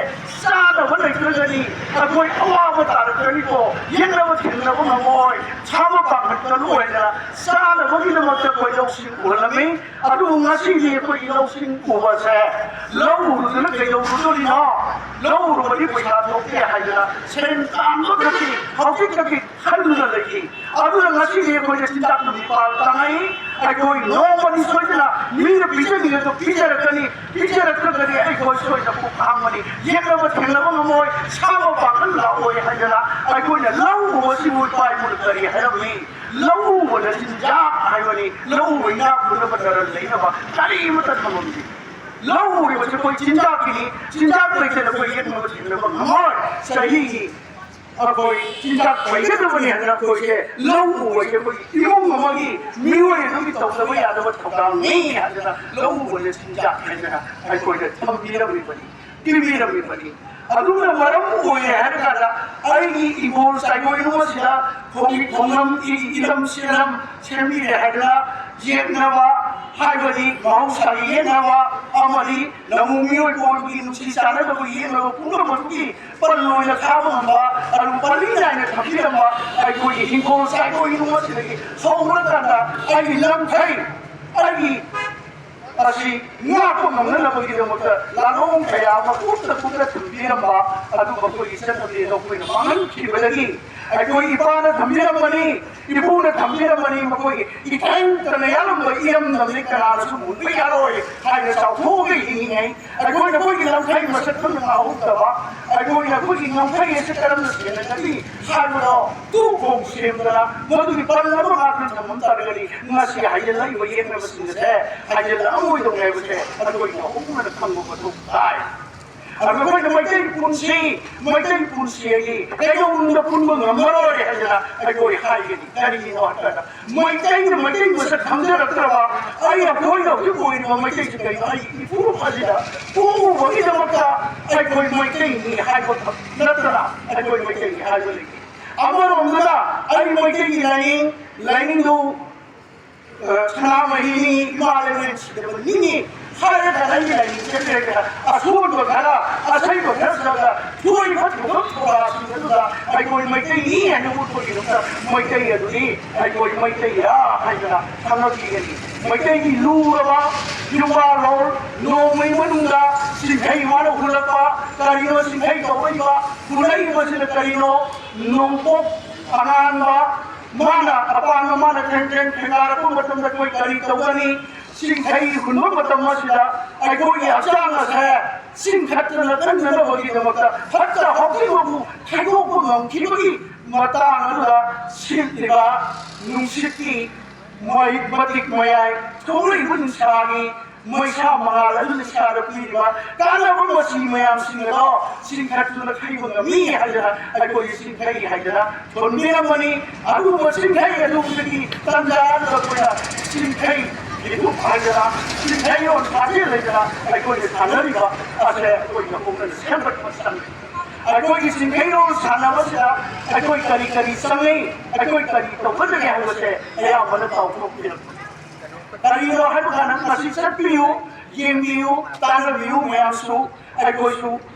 ꯆꯥꯅꯕ ꯂꯩꯇ꯭ꯔꯒꯗꯤ ꯑꯩꯈꯣꯏ ꯑꯋꯥꯕ ꯇꯥꯔꯛꯀꯅꯤꯀꯣ, ꯌꯦꯠꯅꯕ ꯊꯦꯡꯅꯕ ꯉꯝꯃꯣꯏ, ꯁꯥꯕ ꯄꯥꯡꯒꯠꯀꯅꯨ ꯍꯥꯏꯗꯅ ꯆꯥꯅꯕꯒꯤꯗꯃꯛꯇ ꯑꯩꯈꯣꯏ ꯂꯧꯁꯤꯡ ꯎꯍꯜꯂꯝꯃꯤ꯫ ꯑꯗꯨꯕꯨ ꯉꯁꯤꯗꯤ ꯑꯩꯈꯣꯏꯒꯤ ꯂꯧꯁꯤꯡ ꯎꯕꯁꯦ ꯂꯧ ꯎꯔꯨꯗꯅ ꯀꯩꯗꯧꯔꯨꯗꯣꯔꯤꯅꯣ? ꯂꯧ ꯎꯔꯨꯕꯗꯤ ꯄꯩꯁꯥ ꯊꯣꯛꯇꯦ ꯍꯥꯏꯗꯅ ꯁꯦꯟ ꯇꯥꯟꯕ ꯈꯛꯀꯤ ꯍꯧꯖꯤꯛ ꯈꯛꯀꯤ ꯈꯟꯗꯨꯅ ꯂꯩꯈꯤ꯫ ꯑꯗꯨꯅ ꯉꯁꯤꯗꯤ ꯑꯩꯈꯣꯏꯗ ꯆꯤꯟꯖꯥꯛ ꯅꯨꯃꯤꯠ ꯄꯥꯜ ꯇꯥꯡꯉꯛꯏ꯫ ꯑꯩꯈꯣꯏ ꯅꯣꯡꯃꯗꯤ ꯁꯣꯏꯗꯅ ꯃꯤꯅ ꯄꯤꯖꯅꯤꯡꯉꯁꯨ ꯄꯤꯖꯔꯛꯀꯅꯤ, ꯄꯤꯖꯔꯛꯇ꯭ꯔꯒꯗꯤ ꯑꯩꯈꯣꯏ ꯁꯣꯏꯗꯅ ꯄꯨꯛ ꯍꯥꯡꯕꯅꯤ, ꯌꯦꯠꯅꯕ ꯊꯦꯡꯅꯕ ꯉꯝꯃꯣꯏ, ꯁꯥꯕ ꯄꯥꯡꯒꯜ ꯂꯥꯛꯑꯣꯏ ꯍꯥꯏꯗꯅ ꯑꯩꯈꯣꯏꯅ ꯂꯧ ꯎꯕꯁꯤꯕꯨ ꯏꯄꯥ ꯏꯄꯨꯅ ꯀꯔꯤ ꯍꯥꯏꯔꯝꯃꯤ? ꯂꯧ ꯎꯕꯗ ꯆꯤꯟꯖꯥꯛ ꯍꯥꯏꯕꯅꯤ, ꯂꯧ ꯎꯕ ꯏꯅꯥꯛ ꯈꯨꯟꯅꯕ ꯅꯔꯜ ꯂꯩꯅꯕ ꯀꯔꯤꯃꯠꯇ ꯊꯝꯃꯝꯗꯦ꯫ ꯂꯧ ꯎꯔꯤꯕꯁꯤ ꯑꯩꯈꯣꯏ ꯆꯤꯟꯖꯥꯛꯀꯤꯅꯤ, ꯆꯤꯟꯖꯥꯛ ꯂꯩꯇꯅ ꯑꯩꯈꯣꯏ ꯌꯦꯛꯅꯕ ꯊꯦꯡꯅꯕ ꯉꯝꯃꯣꯏ꯫ ꯆꯍꯤꯒꯤ ꯑꯩꯈꯣꯏ ꯆꯤꯟꯖꯥꯛ ꯂꯩꯒꯗꯕꯅꯤ ꯍꯥꯏꯗꯅ ꯑꯩꯈꯣꯏꯁꯦ ꯂꯧ ꯎꯕꯁꯦ ꯑꯩꯈꯣꯏꯒꯤ ꯏꯃꯨꯡ ꯑꯃꯒꯤ ꯃꯤꯑꯣꯏ ꯑꯗꯨꯒꯤ ꯇꯧꯗꯕ ꯌꯥꯗꯕ ꯊꯧꯗꯥꯡꯅꯤ ꯍꯥꯏꯗꯅ ꯂꯧ ꯎꯕꯁꯦ ꯆꯤꯟꯖꯥꯛ ꯍꯥꯏꯗꯅ ꯑꯩꯈꯣꯏꯗ ꯊꯝꯕꯤꯔꯝꯃꯤꯕꯅꯤ, ꯄꯤꯕꯤꯔꯝꯃꯤꯕꯅꯤ꯫ ꯑꯗꯨꯅ ꯃꯔꯝ ꯑꯣꯏꯔꯦ ꯍꯥꯏꯔꯀꯥꯟꯗ ꯑꯩꯒꯤ ꯏꯪꯈꯣꯜ ꯆꯥꯏꯈꯣꯏꯅꯨꯡ ꯑꯁꯤꯗ ꯈꯣꯡꯒꯤ ꯈꯣꯡꯂꯝ ꯏ- ꯏꯂꯝ ꯁꯤꯂꯝ ꯁꯦꯝꯕꯤꯔꯦ ꯍꯥꯏꯗꯅ ꯌꯦꯛꯅꯕ ꯍꯥꯏꯕꯗꯤ ꯃꯍꯧꯁꯥꯒꯤ ꯌꯦꯛꯅꯕ ꯑꯃꯗꯤ ꯅꯃꯨ ꯃꯤꯑꯣꯏ ꯀꯣꯟꯒꯤ ꯅꯨꯡꯁꯤ ꯆꯥꯟꯅꯗꯕ ꯌꯦꯛꯅꯕ ꯄꯨꯝꯅꯃꯛꯀꯤ ꯄꯜ ꯑꯣꯏꯅ ꯊꯥꯕ ꯉꯝꯕ ꯑꯗꯨ ꯄꯜꯂꯤ ꯅꯥꯏꯅ ꯊꯝꯕꯤꯔꯝꯕ ꯑꯩꯈꯣꯏꯒꯤ ꯍꯤꯡꯈꯣꯜ ꯆꯥꯏꯈꯣꯏꯅꯨꯡ ꯑꯁꯤꯗꯒꯤ ꯍꯧꯔꯀꯥꯟꯗ ꯑꯩꯒꯤ ꯂꯝꯈꯩ ꯑꯩꯒꯤ ꯑꯁꯤ ꯉꯥꯛꯄ ꯉꯝꯅꯅꯕꯒꯤꯗꯃꯛꯇ ꯂꯥꯂꯣꯡ ꯀꯌꯥ ꯑꯃ ꯀꯨꯞꯅ ꯀꯨꯞꯅ ꯊꯝꯕꯤꯔꯝꯕ ꯑꯗꯨ ꯃꯈꯣꯏꯒꯤ ꯆꯠꯅꯕꯤ ꯑꯗꯣ ꯑꯩꯈꯣꯏꯅ ꯃꯥꯡꯍꯟꯈꯤꯕꯗꯒꯤ ꯑꯩꯈꯣꯏ ꯏꯄꯥꯅ ꯊꯝꯕꯤꯔꯝꯕꯅꯤ, ꯏꯄꯨꯅ ꯊꯝꯕꯤꯔꯝꯕꯅꯤ, ꯃꯈꯣꯏꯒꯤ ꯏꯊꯦꯡꯇꯅ ꯌꯥꯜꯂꯝꯕ ꯏꯔꯝꯗꯝꯅꯤ, ꯀꯅꯥꯅꯁꯨ ꯃꯨꯟꯕ ꯌꯥꯔꯣꯏ ꯍꯥꯏꯅ ꯆꯥꯎꯊꯣꯛꯑꯒ ꯍꯤꯡꯉꯤꯉꯩ ꯑꯩꯈꯣꯏꯅ ꯑꯩꯈꯣꯏꯒꯤ ꯂꯝꯈꯩ ꯃꯁꯛ ꯈꯪꯅ ꯉꯥꯍꯧꯗꯕ, ꯑꯩꯈꯣꯏꯅ ꯑꯩꯈꯣꯏꯒꯤ ꯉꯝꯈꯩ ꯑꯁꯤ ꯀꯔꯝꯅ ꯁꯦꯟꯅꯒꯅꯤ ꯍꯥꯏꯕꯗꯣ ꯇꯨ ꯈꯣꯡ ꯁꯦꯝꯗꯅ ꯃꯗꯨꯒꯤ ꯄꯜ ꯑꯃ ꯉꯥꯛꯇꯨꯅ ꯊꯝꯃꯝ ꯇꯥꯔꯒꯗꯤ ꯉꯁꯤ ꯍꯩꯖꯤꯜꯂꯛꯏꯕ ꯌꯦꯛꯅꯕꯁꯤꯡ ꯑꯁꯦ ꯍꯩꯖꯤꯜꯂꯛꯑꯝꯃꯣꯏꯗꯧꯅꯦ ꯍꯥꯏꯕꯁꯦ ꯑꯩꯈꯣꯏꯅ ꯍꯧꯅꯅ ꯈꯪꯕ ꯃꯊꯧ ꯇꯥꯏ꯫ ꯑꯗꯨꯒ ꯑꯩꯈꯣꯏꯅ ꯃꯩꯇꯩ ꯄꯨꯟꯁꯤ, ꯃꯩꯇꯩ ꯄꯨꯟꯁꯤ ꯑꯁꯤ ꯀꯩꯗꯧꯅꯨꯡꯗ ꯄꯨꯟꯕ ꯉꯝꯃꯔꯣꯏ ꯍꯥꯏꯗꯅ ꯑꯩꯈꯣꯏ ꯍꯥꯏꯒꯅꯤ꯫ ꯀꯔꯤꯒꯤꯅꯣ ꯍꯥꯏꯕꯗ ꯃꯩꯇꯩꯅ ꯃꯩꯇꯩ ꯃꯁꯛ ꯈꯪꯖꯔꯛꯇ꯭ꯔꯕ, ꯑꯩ ꯑꯩꯈꯣꯏꯅ ꯍꯧꯖꯤꯛ ꯑꯣꯏꯔꯤꯕ ꯃꯩꯇꯩꯁꯤ ꯀꯩꯅꯣ, ꯑꯩ ꯏꯄꯨꯔꯨꯞ ꯑꯁꯤꯗ ꯄꯣꯛꯎꯕꯒꯤꯗꯃꯛꯇ ꯑꯩꯈꯣꯏ ꯃꯩꯇꯩꯅꯤ ꯍꯥꯏꯕ ꯈꯛ ꯅꯠꯇꯅ ꯑꯩꯈꯣꯏ ꯃꯩꯇꯩꯅꯤ ꯍꯥꯏꯕ ꯂꯩꯇꯦ꯫ ꯑꯃꯔꯣꯝꯗꯅ ꯑꯩ ꯃꯩꯇꯩꯒꯤ ꯂꯥꯏꯅꯤꯡ, ꯂꯥꯏꯅꯤꯡꯗꯨ ꯁꯅꯥꯃꯍꯤꯅꯤ, ꯏꯃꯥ ꯂꯩꯃꯔꯦꯟ ꯁꯤꯗꯕꯅꯤꯅꯤ ꯍꯥꯏꯔꯒ ꯅꯪꯒꯤ ꯂꯥꯏꯅꯤꯡ ꯆꯠꯈ꯭ꯔꯒ ꯑꯁꯣꯟꯕ ꯈꯔ, ꯑꯁꯩꯕ ꯈꯔ ꯆꯠꯂꯒ ꯊꯣꯏꯕ ꯊꯧꯒꯜ ꯊꯧꯔꯥꯁꯤꯡ ꯑꯗꯨꯗ ꯑꯩꯈꯣꯏ ꯃꯩꯇꯩꯅꯤ ꯍꯥꯏꯅ ꯎꯠꯄꯒꯤꯗꯃꯛꯇ ꯃꯩꯇꯩ ꯑꯗꯨꯗꯤ ꯑꯩꯈꯣꯏ ꯃꯩꯇꯩꯔꯥ ꯍꯥꯏꯗꯅ ꯈꯪꯉꯛꯈꯤꯒꯅꯤ꯫ ꯃꯩꯇꯩꯒꯤ ꯂꯨꯔꯕ ꯌꯨꯝꯕꯥꯔꯣꯜ, ꯅꯣꯡꯃꯒꯤ ꯃꯅꯨꯡꯗ ꯆꯤꯡꯈꯩ ꯃꯥꯅ ꯍꯨꯜꯂꯛꯄ ꯀꯔꯤꯅꯣ, ꯆꯤꯡꯈꯩ ꯀꯧꯔꯛꯏꯕ ꯍꯨꯜꯂꯛꯏꯕꯁꯤꯅ ꯀꯔꯤꯅꯣ, ꯅꯣꯡꯄꯣꯛ ꯑꯉꯥꯟꯕ ꯃꯥꯅ ꯑꯄꯥꯝꯕ ꯃꯥꯅ ꯊꯦꯡ ꯊꯦꯡ ꯊꯦꯡꯒꯥꯔꯛꯄ ꯃꯇꯝꯗ ꯑꯩꯈꯣꯏ ꯀꯔꯤ ꯇꯧꯒꯅꯤ? ꯆꯤꯡꯈꯩ ꯍꯨꯟꯕ ꯃꯇꯝ ꯑꯁꯤꯗ ꯑꯩꯈꯣꯏꯒꯤ ꯍꯛꯆꯥꯡ ꯑꯁꯦ ꯆꯤꯡꯈꯠꯇꯅ ꯀꯟꯅꯅꯕꯒꯤꯗꯃꯛꯇ ꯐꯠꯇ ꯍꯥꯎꯊꯤꯕꯕꯨ ꯊꯩꯗꯣꯛꯄ ꯉꯝꯈꯤꯕꯒꯤ ꯃꯇꯥꯡ ꯑꯗꯨꯗ ꯁꯤꯠꯂꯤꯕ ꯅꯨꯡꯁꯤꯠꯀꯤ ꯃꯩ, ꯃꯇꯤꯛ ꯃꯌꯥꯏ, ꯊꯣꯛꯂꯛꯏꯕ ꯅꯨꯡꯁꯥꯒꯤ ꯃꯩꯁꯥ ꯃꯉꯥꯜ ꯑꯗꯨꯅ ꯏꯁꯥꯗ ꯄꯤꯔꯤꯕ ꯀꯥꯟꯅꯕ ꯃꯆꯤ ꯃꯌꯥꯝꯁꯤꯡ ꯑꯗꯣ ꯆꯤꯡꯈꯠꯇꯨꯅ ꯈꯩꯕ ꯉꯝꯃꯤ ꯍꯥꯏꯗꯅ ꯑꯩꯈꯣꯏꯒꯤ ꯆꯤꯡꯈꯩ ꯍꯥꯏꯗꯅ ꯊꯣꯟꯕꯤꯔꯝꯕꯅꯤ꯫ ꯑꯗꯨꯒꯨꯝꯕ ꯆꯤꯡꯈꯩ ꯑꯗꯨꯒꯤ ꯇꯟꯖꯥ ꯑꯗꯨꯗ ꯑꯩꯈꯣꯏꯅ ꯆꯤꯡꯈꯩ ꯏꯊꯨꯞ ꯍꯥꯏꯗꯅ ꯆꯤꯡꯈꯩꯔꯣꯜ ꯁꯥꯖꯦꯜ ꯂꯩꯗꯅ ꯑꯩꯈꯣꯏꯅ ꯁꯥꯟꯅꯔꯤꯕ ꯑꯁꯦ ꯑꯩꯈꯣꯏꯅ ꯄꯨꯛꯅꯤꯡ ꯁꯦꯝꯒꯠꯄ ꯆꯪꯏ꯫ ꯑꯩꯈꯣꯏꯒꯤ ꯆꯤꯡꯈꯩꯔꯣꯜ ꯁꯥꯟꯅꯕꯁꯤꯗ ꯑꯩꯈꯣꯏ ꯀꯔꯤ ꯀꯔꯤ ꯆꯪꯏ, ꯑꯩꯈꯣꯏ ꯀꯔꯤ ꯇꯧꯒꯗꯒꯦ ꯍꯥꯏꯕꯁꯦ ꯑꯌꯥꯝꯕꯅ ꯄꯥꯎꯊꯣꯛꯄꯤꯔꯛꯄꯅꯤ꯫ ꯀꯔꯤꯅꯣ ꯍꯥꯏꯕ ꯀꯥꯟꯗ ꯃꯁꯤ ꯆꯠꯄꯤꯌꯨ, ꯌꯦꯡꯕꯤꯌꯨ, ꯇꯥꯟꯅꯕꯤꯌꯨ ꯃꯌꯥꯝꯁꯨ꯫ ꯑꯩꯈꯣꯏꯁꯨ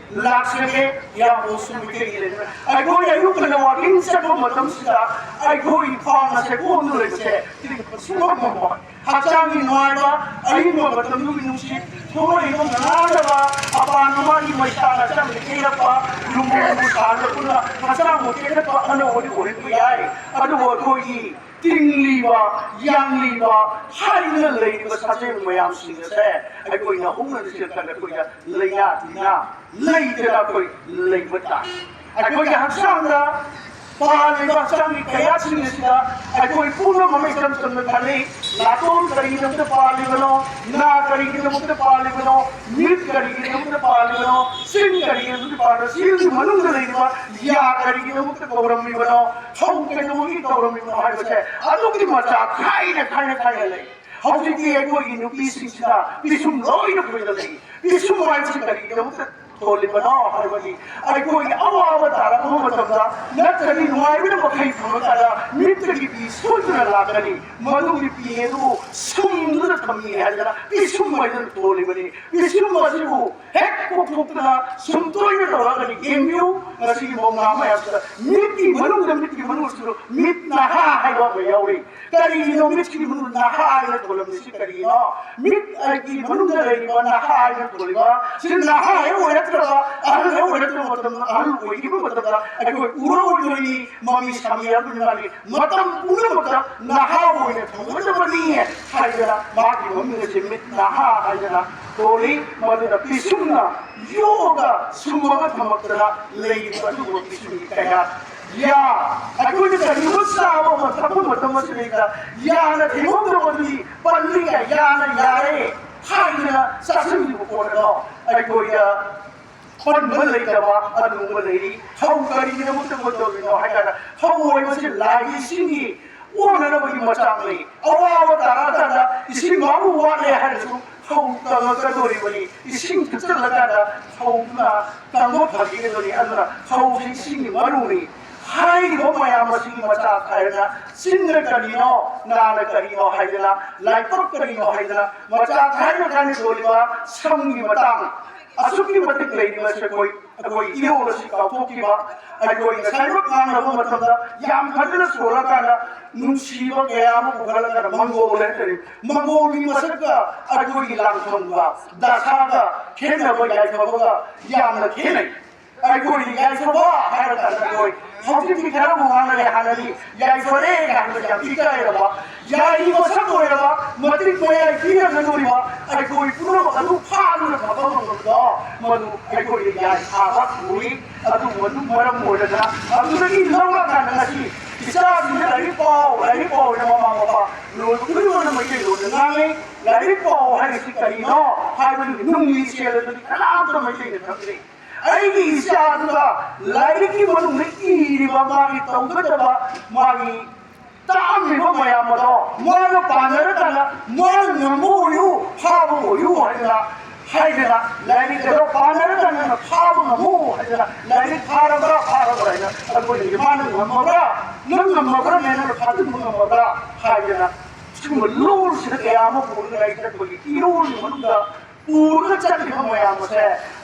ꯂꯥꯛꯆꯒꯦ꯫ ꯌꯥꯝꯕꯨꯁꯨ ꯃꯤꯇꯩꯒꯤ ꯂꯩꯕ ꯑꯩꯈꯣꯏ ꯑꯌꯨꯛ ꯉꯟꯅ ꯋꯥꯀꯤꯡ ꯆꯠꯄ ꯃꯇꯝꯁꯤꯗ ꯑꯩꯈꯣꯏ ꯈ꯭ꯋꯥꯡ ꯑꯁꯦ ꯀꯣꯟꯗꯨꯅ ꯂꯩꯕꯁꯦ ꯇꯤꯡꯕ ꯁꯨꯡꯉꯝ ꯉꯝꯃꯣꯏ꯫ ꯍꯛꯆꯥꯡꯒꯤ ꯅꯨꯡꯉꯥꯏꯕ, ꯑꯏꯪꯕ ꯃꯇꯝꯗꯨꯒꯤ ꯅꯨꯡꯁꯤꯠ, ꯊꯣꯛꯂꯛꯏꯕ ꯉꯥꯡꯅꯕ, ꯑꯄꯥꯟꯕ ꯃꯥꯒꯤ ꯃꯩꯁꯥꯅ ꯍꯛꯆꯥꯡꯗ ꯀꯦꯔꯛꯄ, ꯂꯨꯝꯕꯨ ꯂꯨꯝꯕꯨ ꯁꯥꯔꯛꯄꯗꯨꯅ ꯍꯛꯆꯥꯡꯕꯨ ꯇꯦꯛꯈꯠꯄ ꯑꯅꯧꯕꯗꯤ ꯑꯣꯏꯍꯟꯕ ꯌꯥꯏ꯫ ꯑꯗꯨꯕꯨ ꯑꯩꯈꯣꯏꯒꯤ ꯇꯤꯡꯂꯤꯕ, ꯌꯥꯡꯂꯤꯕ ꯍꯥꯏꯗꯨꯅ ꯂꯩꯔꯤꯕ ꯁꯥꯖꯦꯜ ꯃꯌꯥꯝꯁꯤꯡ ꯑꯁꯦ ꯑꯩꯈꯣꯏꯅ ꯍꯧꯅ ꯆꯦꯟꯈꯠꯂꯛꯄꯗ ꯂꯥꯏꯅꯥ ꯇꯤꯟꯅꯥ ꯂꯩꯇꯅ ꯑꯩꯈꯣꯏ ꯂꯩꯕ ꯇꯥꯏ꯫ ꯑꯩꯈꯣꯏꯒꯤ ꯍꯛꯆꯥꯡꯗ ꯄꯥꯜꯂꯤꯕ ꯍꯛꯆꯥꯡꯒꯤ ꯀꯌꯥꯠꯁꯤꯡ ꯑꯁꯤꯗ ꯑꯩꯈꯣꯏ ꯄꯨꯝꯅꯃꯛ ꯏꯆꯝ ꯆꯝꯅ ꯈꯜꯂꯤ꯫ ꯅꯥꯇꯣꯟ ꯀꯔꯤꯒꯤꯗꯃꯛꯇ ꯄꯥꯜꯂꯤꯕꯅꯣ? ꯅꯥ ꯀꯔꯤꯒꯤꯗꯃꯛꯇ ꯄꯥꯜꯂꯤꯕꯅꯣ? ꯃꯤꯠ ꯀꯔꯤꯒꯤꯗꯃꯛꯇ ꯄꯥꯜꯂꯤꯕꯅꯣ? ꯆꯤꯟ ꯀꯔꯤꯒꯤꯗꯃꯛꯇ ꯄꯥꯜꯂꯤꯕꯅꯣ? ꯆꯤꯟꯒꯤ ꯃꯅꯨꯡꯗ ꯂꯩꯔꯤꯕ ꯌꯥ ꯀꯔꯤꯒꯤꯗꯃꯛꯇ ꯀꯧꯔꯝꯃꯤꯕꯅꯣ? ꯈꯧ ꯀꯩꯗꯧꯕꯒꯤ ꯀꯧꯔꯝꯃꯤꯕꯅꯣ ꯍꯥꯏꯕꯁꯦ ꯑꯗꯨꯛꯀꯤ ꯃꯆꯥ ꯈꯥꯏꯅ ꯈꯥꯏꯅ ꯈꯥꯏꯅ ꯂꯩ꯫ ꯍꯧꯖꯤꯛꯇꯤ ꯑꯩꯈꯣꯏꯒꯤ ꯅꯨꯄꯤꯁꯤꯡꯁꯤꯅ ꯄꯤꯁꯨꯝ ꯂꯣꯏꯅ ꯈꯣꯏꯒꯠꯂꯛꯏ꯫ ꯄꯤꯁꯨꯝ ꯍꯥꯏꯕꯁꯤ ꯀꯔꯤꯒꯤꯗꯃꯛꯇ ꯊꯣꯜꯂꯤꯕꯅꯣ ꯍꯥꯏꯕꯗꯤ ꯑꯩꯈꯣꯏꯒꯤ ꯑꯋꯥꯕ ꯇꯥꯔꯛꯄ ꯃꯇꯝꯗ ꯅꯠꯇ꯭ꯔꯗꯤ ꯅꯨꯡꯉꯥꯏꯕꯅ ꯃꯈꯩ ꯐꯪꯉꯀꯥꯟꯗ ꯃꯤꯠꯇꯒꯤ ꯄꯤ ꯁꯣꯏꯗꯅ ꯂꯥꯛꯀꯅꯤ꯫ ꯃꯗꯨꯒꯤ ꯄꯤ ꯑꯗꯨꯕꯨ ꯁꯨꯝꯗꯨꯅ ꯊꯝꯃꯤ ꯍꯥꯏꯗꯅ ꯄꯤꯁꯨꯝ ꯍꯥꯏꯗꯅ ꯊꯣꯜꯂꯤꯕꯅꯤ꯫ ꯄꯤꯁꯨꯝ ꯑꯁꯤꯕꯨ ꯍꯦꯛ ꯄꯣꯛꯊꯣꯛꯇꯅ ꯁꯨꯝ ꯇꯣꯏꯅ ꯇꯧꯔꯛꯑꯒꯗꯤ ꯌꯦꯡꯕꯤꯌꯨ꯫ ꯉꯁꯤꯒꯤ ꯃꯧꯅꯥ ꯃꯌꯥꯝꯁꯤꯗ ꯃꯤꯠꯀꯤ ꯃꯅꯨꯡꯗ, ꯃꯤꯠꯀꯤ ꯃꯅꯨꯡꯁꯤꯗ ꯃꯤꯠ ꯅꯍꯥ ꯍꯥꯏꯕ ꯑꯃ ꯌꯥꯎꯔꯤ꯫ ꯀꯔꯤꯒꯤꯅꯣ ꯃꯤꯠꯀꯤ ꯃꯅꯨꯡꯗ ꯅꯍꯥ ꯍꯥꯏꯅ ꯊꯣꯜꯂꯝꯃꯤꯁꯤ ꯀꯔꯤꯒꯤꯅꯣ? ꯃꯤꯠ ꯑꯩꯒꯤ ꯃꯅꯨꯡꯗ ꯂꯩꯔꯤꯕ ꯅꯍꯥ ꯍꯥꯏꯅ ꯊꯣꯜꯂꯤꯕ ꯁꯤ ꯅꯍꯥ ꯍꯦꯛ ꯑꯣꯏꯔꯛꯇ꯭ꯔꯕ, ꯑꯍꯜ ꯍꯦꯛ ꯑꯣꯏꯔꯛꯇ꯭ꯔꯕ ꯃꯇꯝꯗ, ꯑꯍꯜ ꯑꯣꯏꯈꯤꯕ ꯃꯇꯝꯗ ꯑꯩꯈꯣꯏ ꯎꯔꯛꯑꯣꯏꯗꯣꯏꯅꯤ, ꯃꯃꯤ ꯁꯥꯃꯤ ꯍꯥꯏꯕꯗꯨꯅꯤ꯫ ꯃꯥꯒꯤ ꯃꯇꯝ ꯄꯨꯝꯅꯃꯛꯇ ꯅꯍꯥ ꯑꯣꯏꯅ ꯊꯝꯒꯗꯕꯅꯤ ꯍꯥꯏꯗꯅ ꯃꯥꯒꯤ ꯃꯃꯤꯡ ꯑꯁꯤ ꯃꯤꯠ ꯅꯍꯥ ꯍꯥꯏꯗꯅ ꯊꯣꯜꯂꯤ꯫ ꯃꯗꯨꯅ ꯄꯤꯁꯨꯝꯅ ꯌꯣꯛꯑꯒ ꯁꯨꯝꯃꯒ ꯊꯝꯃꯛꯇꯅ ꯂꯩꯔꯤꯕ ꯑꯗꯨꯒꯨꯝꯕ ꯄꯤꯁꯨꯝꯒꯤ ꯀꯌꯥꯠ꯫ ꯌꯥ, ꯑꯩꯈꯣꯏꯅ ꯀꯔꯤꯒꯨꯝꯕ ꯆꯥꯕ ꯑꯃ ꯊꯛꯄ ꯃꯇꯝ ꯑꯁꯤꯗꯩꯗ ꯌꯥꯅ ꯊꯤꯡꯉꯝꯗꯕꯗꯨꯗꯤ ꯄꯜꯂꯤꯒ ꯌꯥꯅ ꯌꯥꯔꯦ ꯍꯥꯏꯗꯅ ꯆꯥꯁꯤꯟꯈꯤꯕ ꯄꯣꯠ ꯑꯗꯣ ꯑꯩꯈꯣꯏꯗ ꯄꯟꯕ ꯂꯩꯇꯕ ꯑꯗꯨꯒꯨꯝꯕ ꯂꯩꯔꯤ꯫ ꯐꯧ ꯀꯔꯤꯒꯤꯗꯃꯛꯇ ꯃꯣꯏ ꯇꯧꯔꯤꯅꯣ ꯍꯥꯏ ꯀꯥꯟꯗ ꯐꯧ ꯍꯥꯏꯕꯁꯤ ꯂꯥꯏꯒꯤ ꯏꯁꯤꯡꯒꯤ ꯀꯣꯟꯅꯅꯕꯒꯤ ꯃꯆꯥꯛꯅꯤ꯫ ꯑꯋꯥꯕ ꯇꯥꯔꯛꯑꯀꯥꯟꯗ ꯏꯁꯤꯡ ꯃꯥꯕꯨ ꯋꯥꯠꯂꯦ ꯍꯥꯏꯔꯁꯨ ꯐꯧ ꯀꯪꯉꯛꯀꯗꯣꯔꯤꯕꯅꯤ꯫ ꯏꯁꯤꯡ ꯊꯛꯆꯜꯂꯀꯥꯟꯗ ꯐꯧꯗꯨꯅ ꯀꯪꯕ ꯐꯈꯤꯒꯗꯣꯔꯤ꯫ ꯑꯗꯨꯅ ꯐꯧꯁꯤ ꯏꯁꯤꯡꯒꯤ ꯃꯔꯨꯅꯤ꯫ ꯍꯥꯏꯔꯤꯕ ꯃꯌꯥꯝ ꯑꯁꯤꯒꯤ ꯃꯆꯥꯛ ꯍꯥꯏꯔꯒ ꯆꯤꯟꯅ ꯀꯔꯤꯅꯣ, ꯅꯥꯅ ꯀꯔꯤꯅꯣ ꯍꯥꯏꯗꯅ, ꯂꯥꯏꯕꯛ ꯀꯔꯤꯅꯣ ꯍꯥꯏꯗꯅ, ꯃꯆꯥꯛ ꯍꯥꯏꯔꯒ ꯀꯥꯟꯅ ꯊꯣꯛꯂꯤꯕ ꯁꯝꯒꯤ ꯃꯇꯥꯡ ꯑꯁꯨꯛꯀꯤ ꯃꯇꯤꯛ ꯂꯩꯔꯤꯕꯁꯦ ꯑꯩꯈꯣꯏ ꯑꯩꯈꯣꯏ ꯏꯔꯣꯜ ꯑꯁꯤ ꯀꯥꯎꯊꯣꯛꯈꯤꯕ꯫ ꯑꯩꯈꯣꯏ ꯉꯁꯥꯏꯃꯛ ꯉꯥꯡꯅꯕ ꯃꯇꯝꯗ ꯌꯥꯝ ꯐꯖꯅ ꯁꯣꯜꯂꯀꯥꯟꯗ ꯅꯨꯡꯁꯤꯕ ꯀꯌꯥ ꯑꯃ ꯄꯨꯈꯠꯂꯀꯥꯟꯗ ꯃꯪꯒꯣꯜ ꯍꯥꯏꯇꯥꯔꯦ, ꯃꯪꯒꯣꯜꯒꯤ ꯃꯁꯛꯀ ꯑꯩꯈꯣꯏꯒꯤ ꯂꯥꯡꯐꯝꯒ ꯗꯁꯥꯒ ꯈꯦꯠꯅꯕ, ꯌꯥꯏꯐꯕꯒ ꯌꯥꯝꯅ ꯈꯦꯠꯅꯩ꯫ ꯑꯩꯈꯣꯏ ꯌꯥꯏꯐꯕ ꯍꯥꯏꯔꯀꯥꯟꯗ ꯑꯩꯈꯣꯏ ꯍꯧꯖꯤꯛꯇꯤ ꯈꯔꯕꯨ ꯉꯥꯡꯅꯔꯦ, ꯍꯥꯟꯅꯗꯤ ꯌꯥꯏꯐꯔꯦ ꯍꯥꯏꯕꯗ ꯌꯥꯝ ꯏꯀꯥꯏꯔꯕ, ꯌꯥꯏꯒꯤ ꯃꯁꯛ ꯑꯣꯏꯔꯕ, ꯃꯇꯤꯛ ꯃꯌꯥꯏ ꯄꯤꯔꯒꯗꯧꯔꯤꯕ ꯑꯩꯈꯣꯏ ꯄꯨꯝꯅꯃꯛ ꯑꯗꯨ ꯐꯥꯗꯨꯅ ꯊꯝꯕ ꯉꯝꯕꯗꯣ, ꯃꯗꯨ ꯑꯩꯈꯣꯏꯅ ꯌꯥꯏ ꯐꯥꯕ ꯀꯧꯏ꯫ ꯑꯗꯨ ꯃꯗꯨ ꯃꯔꯝ ꯑꯣꯏꯔꯒ ꯑꯗꯨꯗꯒꯤ ꯂꯧꯔꯀꯥꯟꯗ ꯉꯁꯤ ꯏꯆꯥꯁꯤꯡꯗ ꯂꯥꯏꯔꯤꯛ ꯄꯥꯎ, ꯂꯥꯏꯔꯤꯛ ꯄꯥꯎ ꯍꯥꯏꯅ ꯃꯃꯥ ꯃꯄꯥ ꯂꯣꯏ ꯈꯨꯗꯤꯡꯃꯛꯅ ꯃꯩꯇꯩꯂꯣꯟꯗ ꯉꯥꯡꯉꯤ꯫ ꯂꯥꯏꯔꯤꯛ ꯄꯥꯎ ꯍꯥꯏꯔꯤꯁꯤ ꯀꯔꯤꯅꯣ ꯍꯥꯏꯕꯗꯨꯒꯤ ꯅꯨꯡꯒꯤ ꯏꯆꯦꯜ ꯑꯗꯨꯗꯤ ꯀꯅꯥꯝꯇ ꯃꯩꯇꯩꯅ ꯈꯪꯗꯦ꯫ ꯑꯩꯒꯤ ꯏꯆꯥꯗꯨꯗ ꯂꯥꯏꯔꯤꯛꯀꯤ ꯃꯅꯨꯡꯗ ꯏꯔꯤꯕ ꯃꯥꯒꯤ ꯇꯧꯒꯗꯕ, ꯃꯥꯒꯤ ꯇꯥꯛꯑꯝꯃꯤꯕ ꯃꯌꯥꯝ ꯑꯗꯣ ꯃꯥꯅ ꯄꯥꯟꯅꯔꯀꯥꯟꯗ ꯃꯥꯅ ꯉꯝꯕ ꯑꯣꯏꯌꯨ, ꯐꯥꯕ ꯑꯣꯏꯌꯨ ꯍꯥꯏꯗꯅ, ꯍꯥꯏꯗꯅ ꯂꯥꯏꯔꯤꯛ ꯑꯗꯣ ꯄꯥꯟꯅꯔꯀꯥꯟꯗ ꯅꯪꯅ ꯐꯥꯕ ꯉꯝꯃꯨ ꯍꯥꯏꯗꯅ ꯂꯥꯏꯔꯤꯛ ꯐꯥꯔꯕ꯭ꯔꯥ, ꯐꯥꯔꯕ꯭ꯔꯥ ꯍꯥꯏꯅ ꯑꯩꯈꯣꯏꯅ ꯃꯥꯅ ꯉꯝꯃꯕ꯭ꯔꯥ, ꯅꯪ ꯉꯝꯃꯕ꯭ꯔꯥꯅꯦ, ꯅꯪꯅ ꯐꯥꯖꯤꯟꯕ ꯉꯝꯃꯕ꯭ꯔꯥ ꯍꯥꯏꯗꯅ ꯁꯤꯒꯨꯝꯕ ꯂꯣꯜꯁꯤꯗ ꯀꯌꯥ ꯑꯃ ꯄꯨꯔꯒ ꯂꯥꯏꯔꯤꯛ ꯑꯩꯈꯣꯏꯒꯤ ꯏꯔꯣꯜꯒꯤ ꯃꯅꯨꯡꯗ ꯄꯨꯔꯒ ꯆꯠꯂꯤꯕ ꯃꯌꯥꯝ ꯑꯁꯦ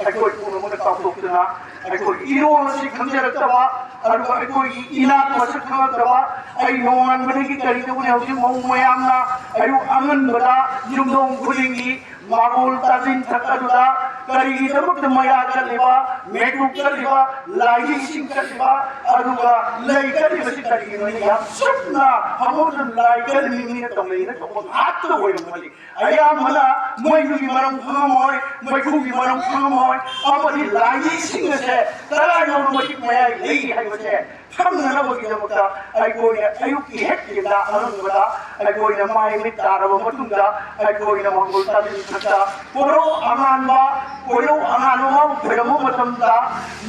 ꯑꯩꯈꯣꯏ ꯄꯨꯝꯅꯃꯛꯅ ꯀꯥꯎꯊꯣꯛꯇꯨꯅ ꯑꯩꯈꯣꯏ ꯏꯔꯣꯜ ꯑꯁꯤ ꯈꯪꯖꯔꯛꯇꯕ, ꯑꯗꯨꯒ ꯑꯩꯈꯣꯏꯒꯤ ꯏꯅꯥꯠ ꯃꯁꯛ ꯈꯪꯉꯛꯇꯕ, ꯑꯩ ꯅꯣꯡꯉꯥꯟꯕꯗꯒꯤ ꯀꯔꯤ ꯇꯧꯒꯅꯤ ꯍꯧꯖꯤꯛ ꯃꯧ ꯃꯌꯥꯝꯅ ꯑꯌꯨꯛ ꯑꯉꯟꯕꯗ ꯌꯨꯝꯊꯣꯡ ꯈꯨꯗꯤꯡꯒꯤ ꯃꯥꯡꯒꯣꯜ ꯇꯥꯁꯤꯟ ꯊꯛ ꯑꯗꯨꯗ ꯀꯔꯤꯒꯤꯗꯃꯛꯇ ꯃꯩꯔꯥ ꯀꯠꯂꯤꯕ, ꯃꯩꯇꯨꯞ ꯀꯠꯂꯤꯕ, ꯂꯥꯏꯒꯤ ꯏꯁꯤꯡ ꯀꯠꯂꯤꯕ, ꯑꯗꯨꯒ ꯂꯩ ꯀꯠꯂꯤꯕꯁꯤ ꯀꯔꯤꯒꯤꯅꯣ? ꯌꯥꯝ ꯆꯨꯝꯅ ꯍꯧꯒꯠꯇꯨꯅ ꯂꯥꯏ ꯀꯠꯂꯤꯕꯅꯤꯅ ꯇꯧꯅꯩꯅ ꯇꯧꯕ ꯉꯥꯛꯇ ꯑꯣꯏꯔꯝꯃꯗꯤ ꯑꯌꯥꯝꯕꯅ ꯃꯩꯒꯤ ꯃꯔꯝ ꯈꯪꯉꯝꯃꯣꯏ, ꯃꯩꯈꯨꯒꯤ ꯃꯔꯝ ꯈꯪꯉꯝꯃꯣꯏ, ꯑꯃꯗꯤ ꯂꯥꯏꯒꯤ ꯏꯁꯤꯡ ꯑꯁꯦ ꯀꯗꯥꯏꯗꯅꯣ ꯃꯍꯤꯛ ꯃꯌꯥꯏ ꯂꯩ ꯍꯥꯏꯕꯁꯦ ꯈꯪꯅꯅꯕꯒꯤꯗꯃꯛꯇ ꯑꯩꯈꯣꯏꯅ ꯑꯌꯨꯛꯀꯤ ꯍꯦꯛ ꯌꯦꯟꯗꯥ ꯑꯉꯟꯕꯗ ꯑꯩꯈꯣꯏꯅ ꯃꯥꯏ ꯃꯤꯠ ꯇꯥꯔꯕ ꯃꯇꯨꯡꯗ ꯑꯩꯈꯣꯏꯅ ꯃꯥꯡꯒꯣꯜ ꯇꯥꯕꯤ ꯃꯊꯛꯇ ꯀꯣꯔꯧ ꯑꯉꯥꯟꯕ ꯀꯣꯏꯔꯧ ꯑꯉꯥꯟꯕ ꯃꯥꯕꯨ ꯈꯣꯏꯔꯝꯕ ꯃꯇꯝꯗ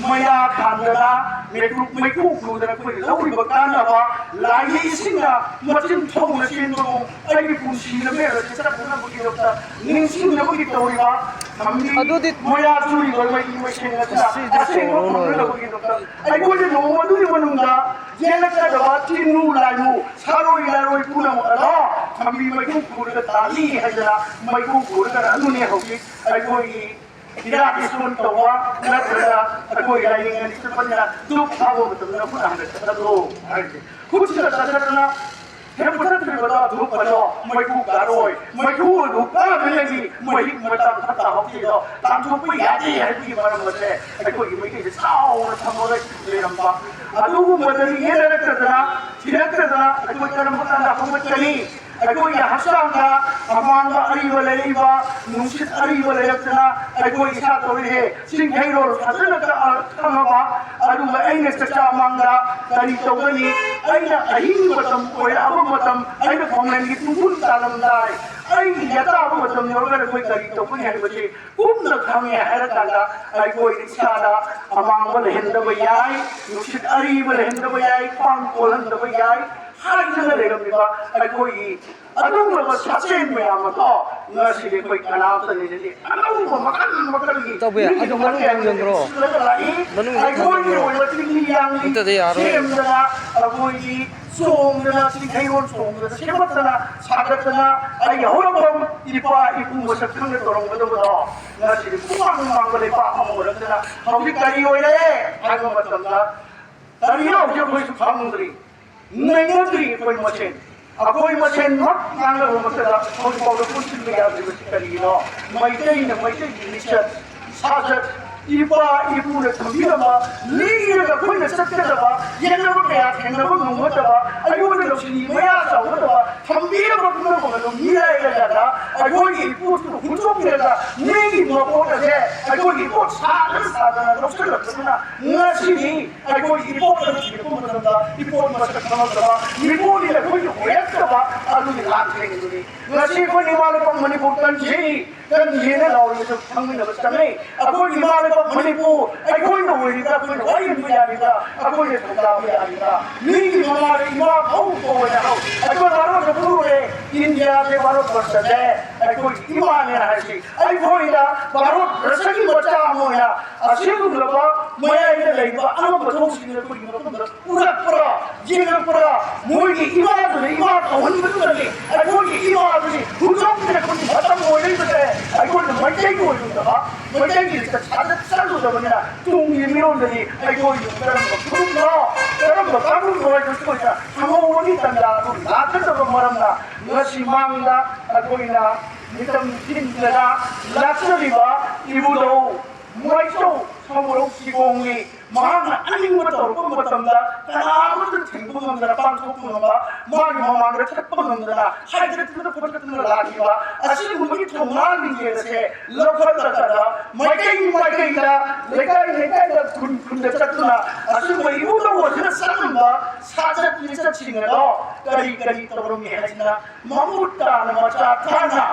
ꯃꯩꯔꯥ ꯊꯥꯟꯗꯅ, ꯃꯩꯀꯨ, ꯃꯩꯀꯨ ꯈꯨꯗꯅ ꯑꯩꯈꯣꯏꯅ ꯂꯧꯔꯤꯕ ꯀꯥꯟꯅꯕ, ꯂꯥꯏꯒꯤ ꯏꯁꯤꯡꯅ ꯃꯆꯤꯟ ꯊꯧꯅ ꯆꯦꯟꯕꯒꯨꯝ ꯑꯩꯒꯤ ꯄꯨꯟꯁꯤ ꯂꯝꯕꯦꯜ ꯑꯁꯤ ꯆꯠꯅꯅꯕꯒꯤꯗꯃꯛꯇ ꯅꯤꯡꯁꯤꯡꯅꯕꯒꯤ ꯇꯧꯔꯤꯕ ꯊꯝꯕꯤ ꯑꯗꯨꯗꯤ ꯃꯩꯔꯥ ꯆꯨꯔꯤꯕ ꯃꯩ ꯃꯩꯁꯦꯡ ꯑꯁꯤꯅ ꯉꯁꯤꯗꯤ ꯑꯁꯦꯡꯕ ꯀꯣꯔꯣꯅꯥ ꯐꯪꯅꯅꯕꯒꯤꯗꯃꯛꯇ ꯑꯩꯈꯣꯏꯅ ꯅꯣꯡꯃ ꯑꯗꯨꯒꯤ ꯃꯅꯨꯡꯗ ꯌꯦꯜꯂꯛꯀꯗꯕ ꯆꯤꯡꯅꯨ ꯂꯥꯏꯃꯨ ꯁꯥꯔꯣꯏ ꯂꯥꯔꯣꯏ ꯄꯨꯝꯅꯃꯛ ꯑꯗꯣ ꯊꯝꯕꯤ ꯃꯩꯀꯨ ꯈꯨꯔꯒ ꯇꯥꯜꯂꯤ ꯍꯥꯏꯗꯅ ꯃꯩꯀꯨ ꯈꯨꯔꯒ ꯑꯗꯨꯅꯤ ꯍꯧꯖꯤꯛ ꯑꯩꯈꯣꯏꯒꯤ ꯏꯔꯥꯠ ꯏꯁꯣꯟ ꯇꯧꯕ ꯅꯠꯇ꯭ꯔꯒ ꯑꯩꯈꯣꯏ ꯂꯥꯏꯅꯤꯡ ꯑꯅꯤ ꯆꯠꯄꯅꯤꯅ ꯙꯨꯞ ꯊꯥꯕ ꯃꯇꯝꯗ ꯈꯨꯠ ꯍꯥꯟꯅ ꯀꯠꯊꯠꯂꯣ ꯍꯥꯏꯔꯤꯁꯦ꯫ ꯈꯨꯠꯁꯤꯗ ꯀꯠꯊꯠꯇꯅ ꯍꯦꯛ ꯃꯨꯊꯠꯇ꯭ꯔꯤꯕꯗꯣ ꯙꯨꯞ ꯑꯗꯣ ꯃꯩꯈꯨ ꯀꯥꯔꯣꯏ, ꯃꯩꯈꯨ ꯑꯗꯨ ꯀꯥꯗ꯭ꯔꯤꯉꯩꯒꯤ ꯃꯍꯤꯛ ꯃꯇꯥꯡ ꯐꯠꯇ ꯍꯥꯎꯊꯤꯗꯣ ꯇꯥꯟꯊꯣꯛꯄ ꯌꯥꯗꯦ ꯍꯥꯏꯕꯒꯤ ꯃꯔꯝ ꯑꯁꯦ ꯑꯩꯈꯣꯏꯒꯤ ꯃꯩꯇꯩꯁꯦ ꯆꯥꯎꯅ ꯊꯝꯃꯒ ꯂꯩꯔꯝꯕ꯫ ꯑꯗꯨꯒꯨꯝꯕꯗꯒꯤ ꯌꯦꯠꯅꯔꯛꯇꯗꯅ ꯊꯤꯔꯛꯇꯗꯅ ꯑꯩꯈꯣꯏ ꯀꯔꯝꯕ ꯀꯥꯟꯗ ꯍꯧꯒꯠꯀꯅꯤ? ꯑꯩꯈꯣꯏꯒꯤ ꯍꯛꯆꯥꯡꯗ ꯑꯃꯥꯡꯕ ꯑꯔꯤꯕ ꯂꯩꯔꯛꯏꯕ ꯅꯨꯡꯁꯤꯠ ꯑꯔꯤꯕ ꯂꯩꯔꯛꯇꯅ ꯑꯩꯈꯣꯏ ꯏꯁꯥ ꯇꯧꯔꯤꯁꯦ ꯆꯤꯡꯈꯩꯔꯣꯜ ꯐꯖꯅ ꯀꯛꯑ ꯈꯪꯉꯕ꯫ ꯑꯗꯨꯒ ꯑꯩꯅ ꯆꯥꯛꯆꯥ ꯃꯥꯡꯗ ꯀꯔꯤ ꯇꯧꯒꯅꯤ? ꯑꯩꯅ ꯑꯍꯤꯡ ꯃꯇꯝ ꯑꯣꯏꯔꯛꯑꯕ ꯃꯇꯝ ꯑꯩꯅ ꯈꯣꯡꯂꯦꯟꯒꯤ ꯇꯨꯡꯐꯝ ꯇꯥꯔꯝꯗꯥꯏ ꯑꯩꯒꯤ ꯑꯇꯥꯕ ꯃꯇꯝ ꯌꯧꯔꯒ ꯑꯩꯈꯣꯏ ꯀꯔꯤ ꯇꯧꯒꯅꯤ ꯍꯥꯏꯕꯁꯤ ꯀꯨꯞꯅ ꯈꯪꯉꯦ ꯍꯥꯏꯔꯀꯥꯟꯗ ꯑꯩꯈꯣꯏ ꯏꯁꯥꯗ ꯑꯃꯥꯡꯕ ꯂꯩꯍꯟꯗꯕ ꯌꯥꯏ, ꯅꯨꯡꯁꯤꯠ ꯑꯔꯤꯕ ꯂꯩꯍꯟꯗꯕ ꯌꯥꯏ, ꯄꯥꯡ ꯀꯣꯜꯍꯟꯗꯕ ꯌꯥꯏ ꯍꯥꯏꯗꯨꯅ ꯂꯩꯔꯝꯃꯤꯕ ꯑꯩꯈꯣꯏꯒꯤ ꯑꯗꯨꯒꯨꯝꯂꯕ ꯁꯥꯖꯦꯟ ꯃꯌꯥꯝ ꯑꯗꯣ ꯉꯁꯤꯗꯤ ꯑꯩꯈꯣꯏ ꯀꯅꯥꯝꯇꯅꯤꯗꯤ ꯑꯅꯧꯕ ꯃꯈꯜ ꯃꯈꯜꯒꯤ ꯏꯇꯥꯎꯕꯤ, ꯃꯤꯒꯤ ꯑꯗꯨ ꯃꯈꯜ ꯃꯅꯨꯡ ꯀꯌꯥ ꯆꯪꯈ꯭ꯔꯣ? ꯁꯤꯜꯂꯒ ꯂꯥꯛꯏ꯫ ꯃꯅꯨꯡ ꯑꯩꯈꯣꯏꯒꯤ ꯆꯪꯈ꯭ꯔꯣ? ꯑꯣꯏꯕ ꯆꯤꯡꯃꯤ ꯌꯥꯝꯃꯤ ꯅꯠꯇ꯭ꯔꯗꯤ ꯌꯥꯔꯣꯏ꯫ ꯁꯦꯝꯗꯅ ꯑꯩꯈꯣꯏꯒꯤ ꯆꯣꯡꯗꯅ ꯆꯤꯡꯈꯩꯔꯣꯜ ꯆꯣꯡꯗꯅ ꯁꯦꯝꯒꯠꯇꯅ ꯁꯥꯒꯠꯇꯅ ꯑꯩꯒꯤ ꯍꯧꯔꯛꯐꯝ ꯏꯄꯥ ꯏꯄꯨ ꯃꯁꯛ ꯈꯪꯅ ꯇꯧꯔꯝꯒꯗꯕꯗꯣ ꯉꯁꯤꯗꯤ ꯄꯨꯡꯃꯥꯡ ꯃꯥꯡꯕ ꯂꯩꯄꯥꯛ ꯑꯃ ꯑꯣꯏꯔꯛꯇꯅ ꯍꯧꯖꯤꯛ ꯀꯔꯤ ꯑꯣꯏꯔꯦ ꯍꯥꯏꯕ ꯃꯇꯝꯗ ꯀꯔꯤꯅꯣ ꯍꯧꯖꯤꯛ ꯑꯩꯈꯣꯏꯁꯨ ꯈꯪꯗ꯭ꯔꯤ꯫ ꯅꯩꯅꯗ꯭ꯔꯤ ꯑꯩꯈꯣꯏ ꯃꯁꯦꯟ꯫ ꯑꯩꯈꯣꯏ ꯃꯁꯦꯟꯃꯛ ꯉꯥꯡꯅꯕꯃꯛꯇꯗ ꯍꯧꯖꯤꯛꯐꯥꯎꯗ ꯄꯨꯟꯁꯤꯟꯕ ꯌꯥꯗ꯭ꯔꯤꯕꯁꯤ ꯀꯔꯤꯒꯤꯅꯣ? ꯃꯩꯇꯩꯅ ꯃꯩꯇꯩꯒꯤ ꯂꯤꯆꯠ, ꯁꯥꯖꯠ, ꯏꯄꯥ ꯏꯄꯨꯅ ꯊꯝꯕꯤꯔꯝꯕ, ꯂꯤꯔꯒ ꯑꯩꯈꯣꯏꯅ ꯆꯠꯀꯗꯕ, ꯌꯦꯠꯅꯕ ꯀꯌꯥ ꯊꯦꯡꯅꯕ ꯉꯝꯒꯗꯕ, ꯑꯩꯉꯣꯟꯗ ꯂꯧꯁꯤꯡꯒꯤ ꯃꯌꯥ ꯆꯥꯎꯒꯗꯕ, ꯊꯝꯕꯤꯔꯝꯕ ꯄꯨꯝꯅꯃꯛ ꯑꯗꯨ ꯃꯤꯔꯥꯏꯔꯒ ꯑꯩꯈꯣꯏꯒꯤ ꯏꯄꯣꯠꯇꯨ ꯍꯨꯟꯗꯣꯛꯄꯤꯔꯒ ꯃꯤꯒꯤ ꯃꯄꯣꯠ ꯑꯁꯦ ꯑꯩꯈꯣꯏꯒꯤ ꯏꯄꯣꯠ ꯁꯥꯗꯅ ꯁꯥꯗꯅ ꯂꯧꯁꯤꯜꯂꯛꯄꯗꯨꯅ ꯉꯁꯤꯗꯤ ꯑꯩꯈꯣꯏꯒꯤ ꯏꯄꯣꯠ ꯑꯗꯨ ꯊꯤꯔꯛꯄ ꯃꯇꯝꯗ ꯏꯄꯣꯠ ꯃꯁꯛ ꯈꯪꯉꯛꯇꯕ, ꯃꯤꯄꯣꯠꯅꯤꯅ ꯑꯩꯈꯣꯏꯒꯤ ꯑꯣꯏꯔꯛꯇꯕ ꯑꯗꯨꯒꯤ ꯂꯥꯟꯊꯦꯡꯗꯨꯅꯤ꯫ ꯉꯁꯤ ꯑꯩꯈꯣꯏ ꯏꯃꯥ ꯂꯩꯄꯥꯛ ꯃꯅꯤꯄꯨꯔ ꯀꯟꯁꯤ ꯀꯟꯁꯦꯅ ꯂꯥꯎꯔꯤꯕꯗꯨ ꯈꯪꯃꯤꯟꯅꯕ ꯆꯪꯉꯤ꯫ ꯑꯩꯈꯣꯏꯒꯤ ꯏꯃꯥ ꯂꯩꯕꯥꯛ ꯃꯅꯤꯄꯨꯔ ꯑꯩꯈꯣꯏꯅ ꯑꯣꯏꯔꯤꯕ꯭ꯔꯥ, ꯑꯩꯈꯣꯏꯅ ꯋꯥꯌꯦꯟꯕ ꯌꯥꯔꯤꯕ꯭ꯔꯥ, ꯑꯩꯈꯣꯏꯅ ꯊꯧꯗꯥꯕ ꯌꯥꯔꯤꯕ꯭ꯔꯥ? ꯃꯤꯒꯤ ꯃꯃꯥꯗ ꯏꯃꯥ ꯐꯧ ꯐꯧ ꯍꯥꯏꯅ ꯍꯧ꯫ ꯑꯩꯈꯣꯏ ꯚꯥꯔꯠ ꯄꯨꯔꯨꯔꯦ, ꯏꯟꯗꯤꯌꯥꯁꯦ ꯚꯥꯔꯠ ꯕꯔꯁꯁꯦ ꯑꯩꯈꯣꯏꯒꯤ ꯏꯃꯥꯅꯦ ꯍꯥꯏꯁꯤ꯫ ꯑꯩꯈꯣꯏꯅ ꯚꯥꯔꯠ ꯕꯔꯁꯒꯤ ꯃꯆꯥ ꯑꯃ ꯑꯣꯏꯅ ꯑꯁꯤꯒꯨꯝꯂꯕ ꯃꯌꯥꯏꯗ ꯂꯩꯕ ꯑꯉꯝꯕ ꯊꯣꯡꯁꯤꯡꯅ ꯑꯩꯈꯣꯏꯒꯤ ꯃꯐꯝꯗ ꯎꯔꯛꯄ꯭ꯔꯥ, ꯌꯦꯡꯉꯛꯄ꯭ꯔꯥ? ꯃꯣꯏꯒꯤ ꯏꯃꯥꯗꯨꯅ ꯏꯃꯥ ꯀꯧꯍꯟꯕꯗꯨꯗꯅꯤ ꯑꯩꯈꯣꯏꯒꯤ ꯏꯃꯥꯗꯨꯅꯤ ꯍꯨꯟꯗꯣꯛꯄꯤꯔꯛꯄꯒꯤ ꯃꯇꯝ ꯑꯣꯏꯔꯛꯏꯕꯁꯦ꯫ ꯑꯩꯈꯣꯏꯅ ꯃꯩꯇꯩꯒꯤ ꯑꯣꯏꯔꯨꯗꯕ, ꯃꯩꯇꯩꯒꯤ ꯂꯤꯆꯠ ꯁꯥꯖꯠ ꯆꯠꯂꯨꯗꯕꯅꯤꯅ ꯇꯨꯡꯒꯤ ꯃꯤꯔꯣꯜꯗꯗꯤ ꯑꯩꯈꯣꯏ ꯀꯔꯝꯕ ꯐꯨꯔꯨꯞꯅꯣ, ꯀꯔꯝꯕ ꯀꯥꯡꯂꯨꯞꯅꯣ ꯍꯥꯏꯕꯁꯤ ꯑꯩꯈꯣꯏꯅ ꯈꯪꯍꯧꯕꯒꯤ ꯇꯥꯟꯖꯥ ꯑꯗꯨ ꯂꯥꯛꯀꯗꯕ ꯃꯔꯝꯅ ꯉꯁꯤ ꯃꯥꯡꯗ ꯑꯩꯈꯣꯏꯅ ꯃꯤꯇꯝ ꯊꯤꯟꯗꯅ ꯂꯥꯛꯆꯔꯤꯕ ꯏꯕꯨꯙꯧ ꯃꯥꯏꯆꯧ ꯁꯃꯨꯔꯧ ꯁꯤꯒꯣꯡꯒꯤ ꯃꯍꯥꯛꯅ ꯑꯅꯤꯡꯕ ꯇꯧꯔꯛꯄ ꯃꯇꯝꯗ ꯀꯅꯥ ꯑꯃꯠꯇ ꯊꯤꯡꯕ ꯉꯝꯗꯅ ꯄꯥꯡꯊꯣꯛꯄ ꯉꯝꯕ, ꯃꯥꯒꯤ ꯃꯃꯥꯡꯗ ꯊꯠꯄ ꯉꯝꯗꯅ ꯍꯥꯏꯗꯠꯇꯨꯅ ꯈꯣꯠꯇꯠꯇꯨꯅ ꯂꯥꯛꯈꯤꯕ ꯑꯁꯤꯒꯨꯝꯕꯒꯤ ꯊꯧꯅꯥ ꯂꯤꯡꯖꯦꯜ ꯑꯁꯦ ꯂꯧꯈꯠꯂꯀꯥꯟꯗ ꯃꯥꯏꯀꯩ ꯃꯥꯏꯀꯩꯗ, ꯂꯩꯀꯥꯏ ꯂꯩꯀꯥꯏꯗ, ꯈꯨꯟ ꯈꯨꯟꯗ ꯆꯠꯇꯨꯅ ꯑꯁꯤꯒꯨꯝꯕ ꯏꯕꯨꯙꯧ ꯑꯁꯤꯅ ꯆꯠꯂꯝꯕ ꯁꯥꯖꯠ ꯂꯤꯆꯠꯁꯤꯡ ꯑꯗꯣ ꯀꯔꯤ ꯀꯔꯤ ꯇꯧꯔꯝꯃꯤ ꯍꯥꯏꯁꯤꯅ ꯃꯃꯨꯠ ꯇꯥꯅ ꯃꯆꯥ ꯊꯥꯅ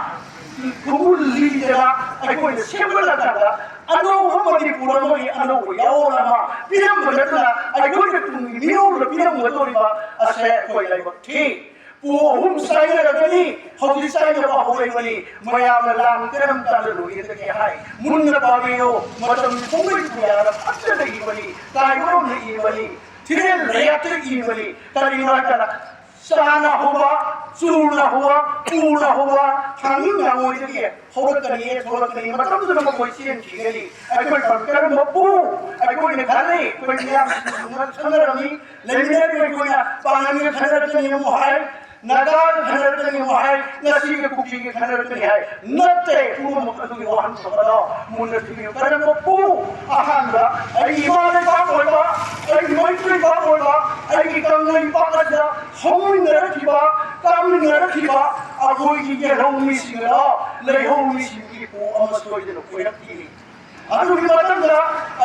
ꯈꯨꯃꯨꯜ ꯂꯤꯗꯅ ꯑꯩꯈꯣꯏꯅ ꯁꯦꯝꯒꯠꯂꯀꯥꯟꯗ ꯑꯅꯧꯕ ꯃꯅꯤꯄꯨꯔ ꯑꯃꯒꯤ ꯑꯅꯧꯕ ꯌꯥꯑꯣꯟ ꯑꯃ ꯄꯤꯔꯝꯕ ꯅꯠꯇꯅ ꯑꯩꯈꯣꯏꯅ ꯇꯨꯡꯒꯤ ꯃꯤꯔꯣꯜꯗ ꯄꯤꯔꯝꯒꯗꯧꯔꯤꯕ ꯑꯁꯦ ꯑꯩꯈꯣꯏ ꯂꯥꯏꯕꯛ ꯊꯤ꯫ ꯄꯨ ꯑꯍꯨꯝ ꯆꯥꯏꯅꯔꯛꯀꯅꯤ, ꯍꯧꯖꯤꯛ ꯆꯥꯏꯅꯕ ꯍꯧꯔꯛꯏꯕꯅꯤ꯫ ꯃꯌꯥꯝꯅ ꯂꯥꯟ ꯀꯔꯝ ꯀꯥꯟꯗ ꯂꯣꯏꯒꯗꯒꯦ ꯍꯥꯏ ꯃꯨꯟꯅ ꯄꯥꯕꯤꯌꯨ꯫ ꯃꯇꯝ ꯄꯨꯡꯕꯩ ꯄꯨꯌꯥꯗ ꯐꯖꯅ ꯏꯕꯅꯤ, ꯇꯥꯏꯕꯔꯣꯝꯅ ꯏꯕꯅꯤ, ꯊꯤꯔꯦꯜ ꯂꯩꯌꯥꯠꯇ ꯏꯕꯅꯤ꯫ ꯀꯔꯤꯒꯤꯅꯣ ꯍꯥꯏ ꯀꯥꯟꯗ ꯆꯥꯅ ꯍꯧꯕ, ꯆꯨꯅ ꯍꯧꯕ, ꯎꯅ ꯍꯧꯕ, ꯊꯥꯡꯖꯤꯡ ꯂꯥꯡꯉꯣꯏꯗꯒꯤ ꯍꯧꯔꯛꯀꯅꯤ, ꯊꯣꯛꯂꯛꯀꯅꯤ꯫ ꯃꯇꯝꯗꯨꯗ ꯃꯈꯣꯏ ꯆꯦꯟꯈꯤꯒꯅꯤ꯫ ꯑꯩꯈꯣꯏ ꯀꯔꯝꯕ ꯄꯨ ꯑꯩꯈꯣꯏꯅ ꯈꯜꯂꯤ, ꯑꯩꯈꯣꯏ ꯃꯤꯌꯥꯝꯁꯤꯡꯅ ꯈꯪꯅꯔꯝꯃꯤ꯫ ꯂꯩꯃꯤꯟꯅꯔꯤꯕ ꯑꯩꯈꯣꯏꯅ ꯄꯥꯡꯒꯟꯒ ꯈꯟꯅꯔꯛꯀꯅꯤ ꯑꯃꯨꯛ ꯍꯥꯏ, ꯅꯥꯒꯥꯒ ꯈꯟꯅꯔꯛꯀꯅꯤ ꯑꯃꯨꯛ ꯍꯥꯏ, ꯉꯁꯤꯒ ꯀꯨꯀꯤꯒ ꯈꯟꯅꯔꯛꯀꯅꯤ ꯍꯥꯏ꯫ ꯅꯠꯇꯦ, ꯄꯨꯝꯅꯃꯛ ꯑꯗꯨꯒꯤ ꯋꯥꯍꯟꯊꯣꯛ ꯑꯗꯣ ꯃꯨꯟꯅ ꯊꯤꯕꯤꯌꯨ꯫ ꯀꯔꯝꯕ ꯄꯨ? ꯑꯍꯥꯟꯕ ꯑꯩꯒꯤ ꯏꯃꯥ ꯂꯩꯕꯥꯛ ꯑꯣꯏꯕ, ꯑꯩꯒꯤ ꯃꯩꯇꯩ ꯂꯩꯕꯥꯛ ꯑꯣꯏꯕ, ꯑꯩꯒꯤ ꯀꯪꯂꯩꯄꯥꯛ ꯑꯁꯤꯗ ꯍꯧꯃꯤꯟꯅꯔꯛꯈꯤꯕ, ꯀꯥꯃꯤꯟꯅꯔꯛꯈꯤꯕ ꯑꯩꯈꯣꯏꯒꯤ ꯌꯦꯜꯍꯧ ꯃꯤꯁꯤꯡ ꯑꯗꯣ ꯂꯩꯍꯧ ꯃꯤꯁꯤꯡꯒꯤ ꯄꯨ ꯑꯃ ꯁꯣꯏꯗꯅ ꯀꯣꯏꯔꯛꯈꯤꯅꯤ꯫ ꯑꯗꯨꯒꯤ ꯃꯊꯪꯗ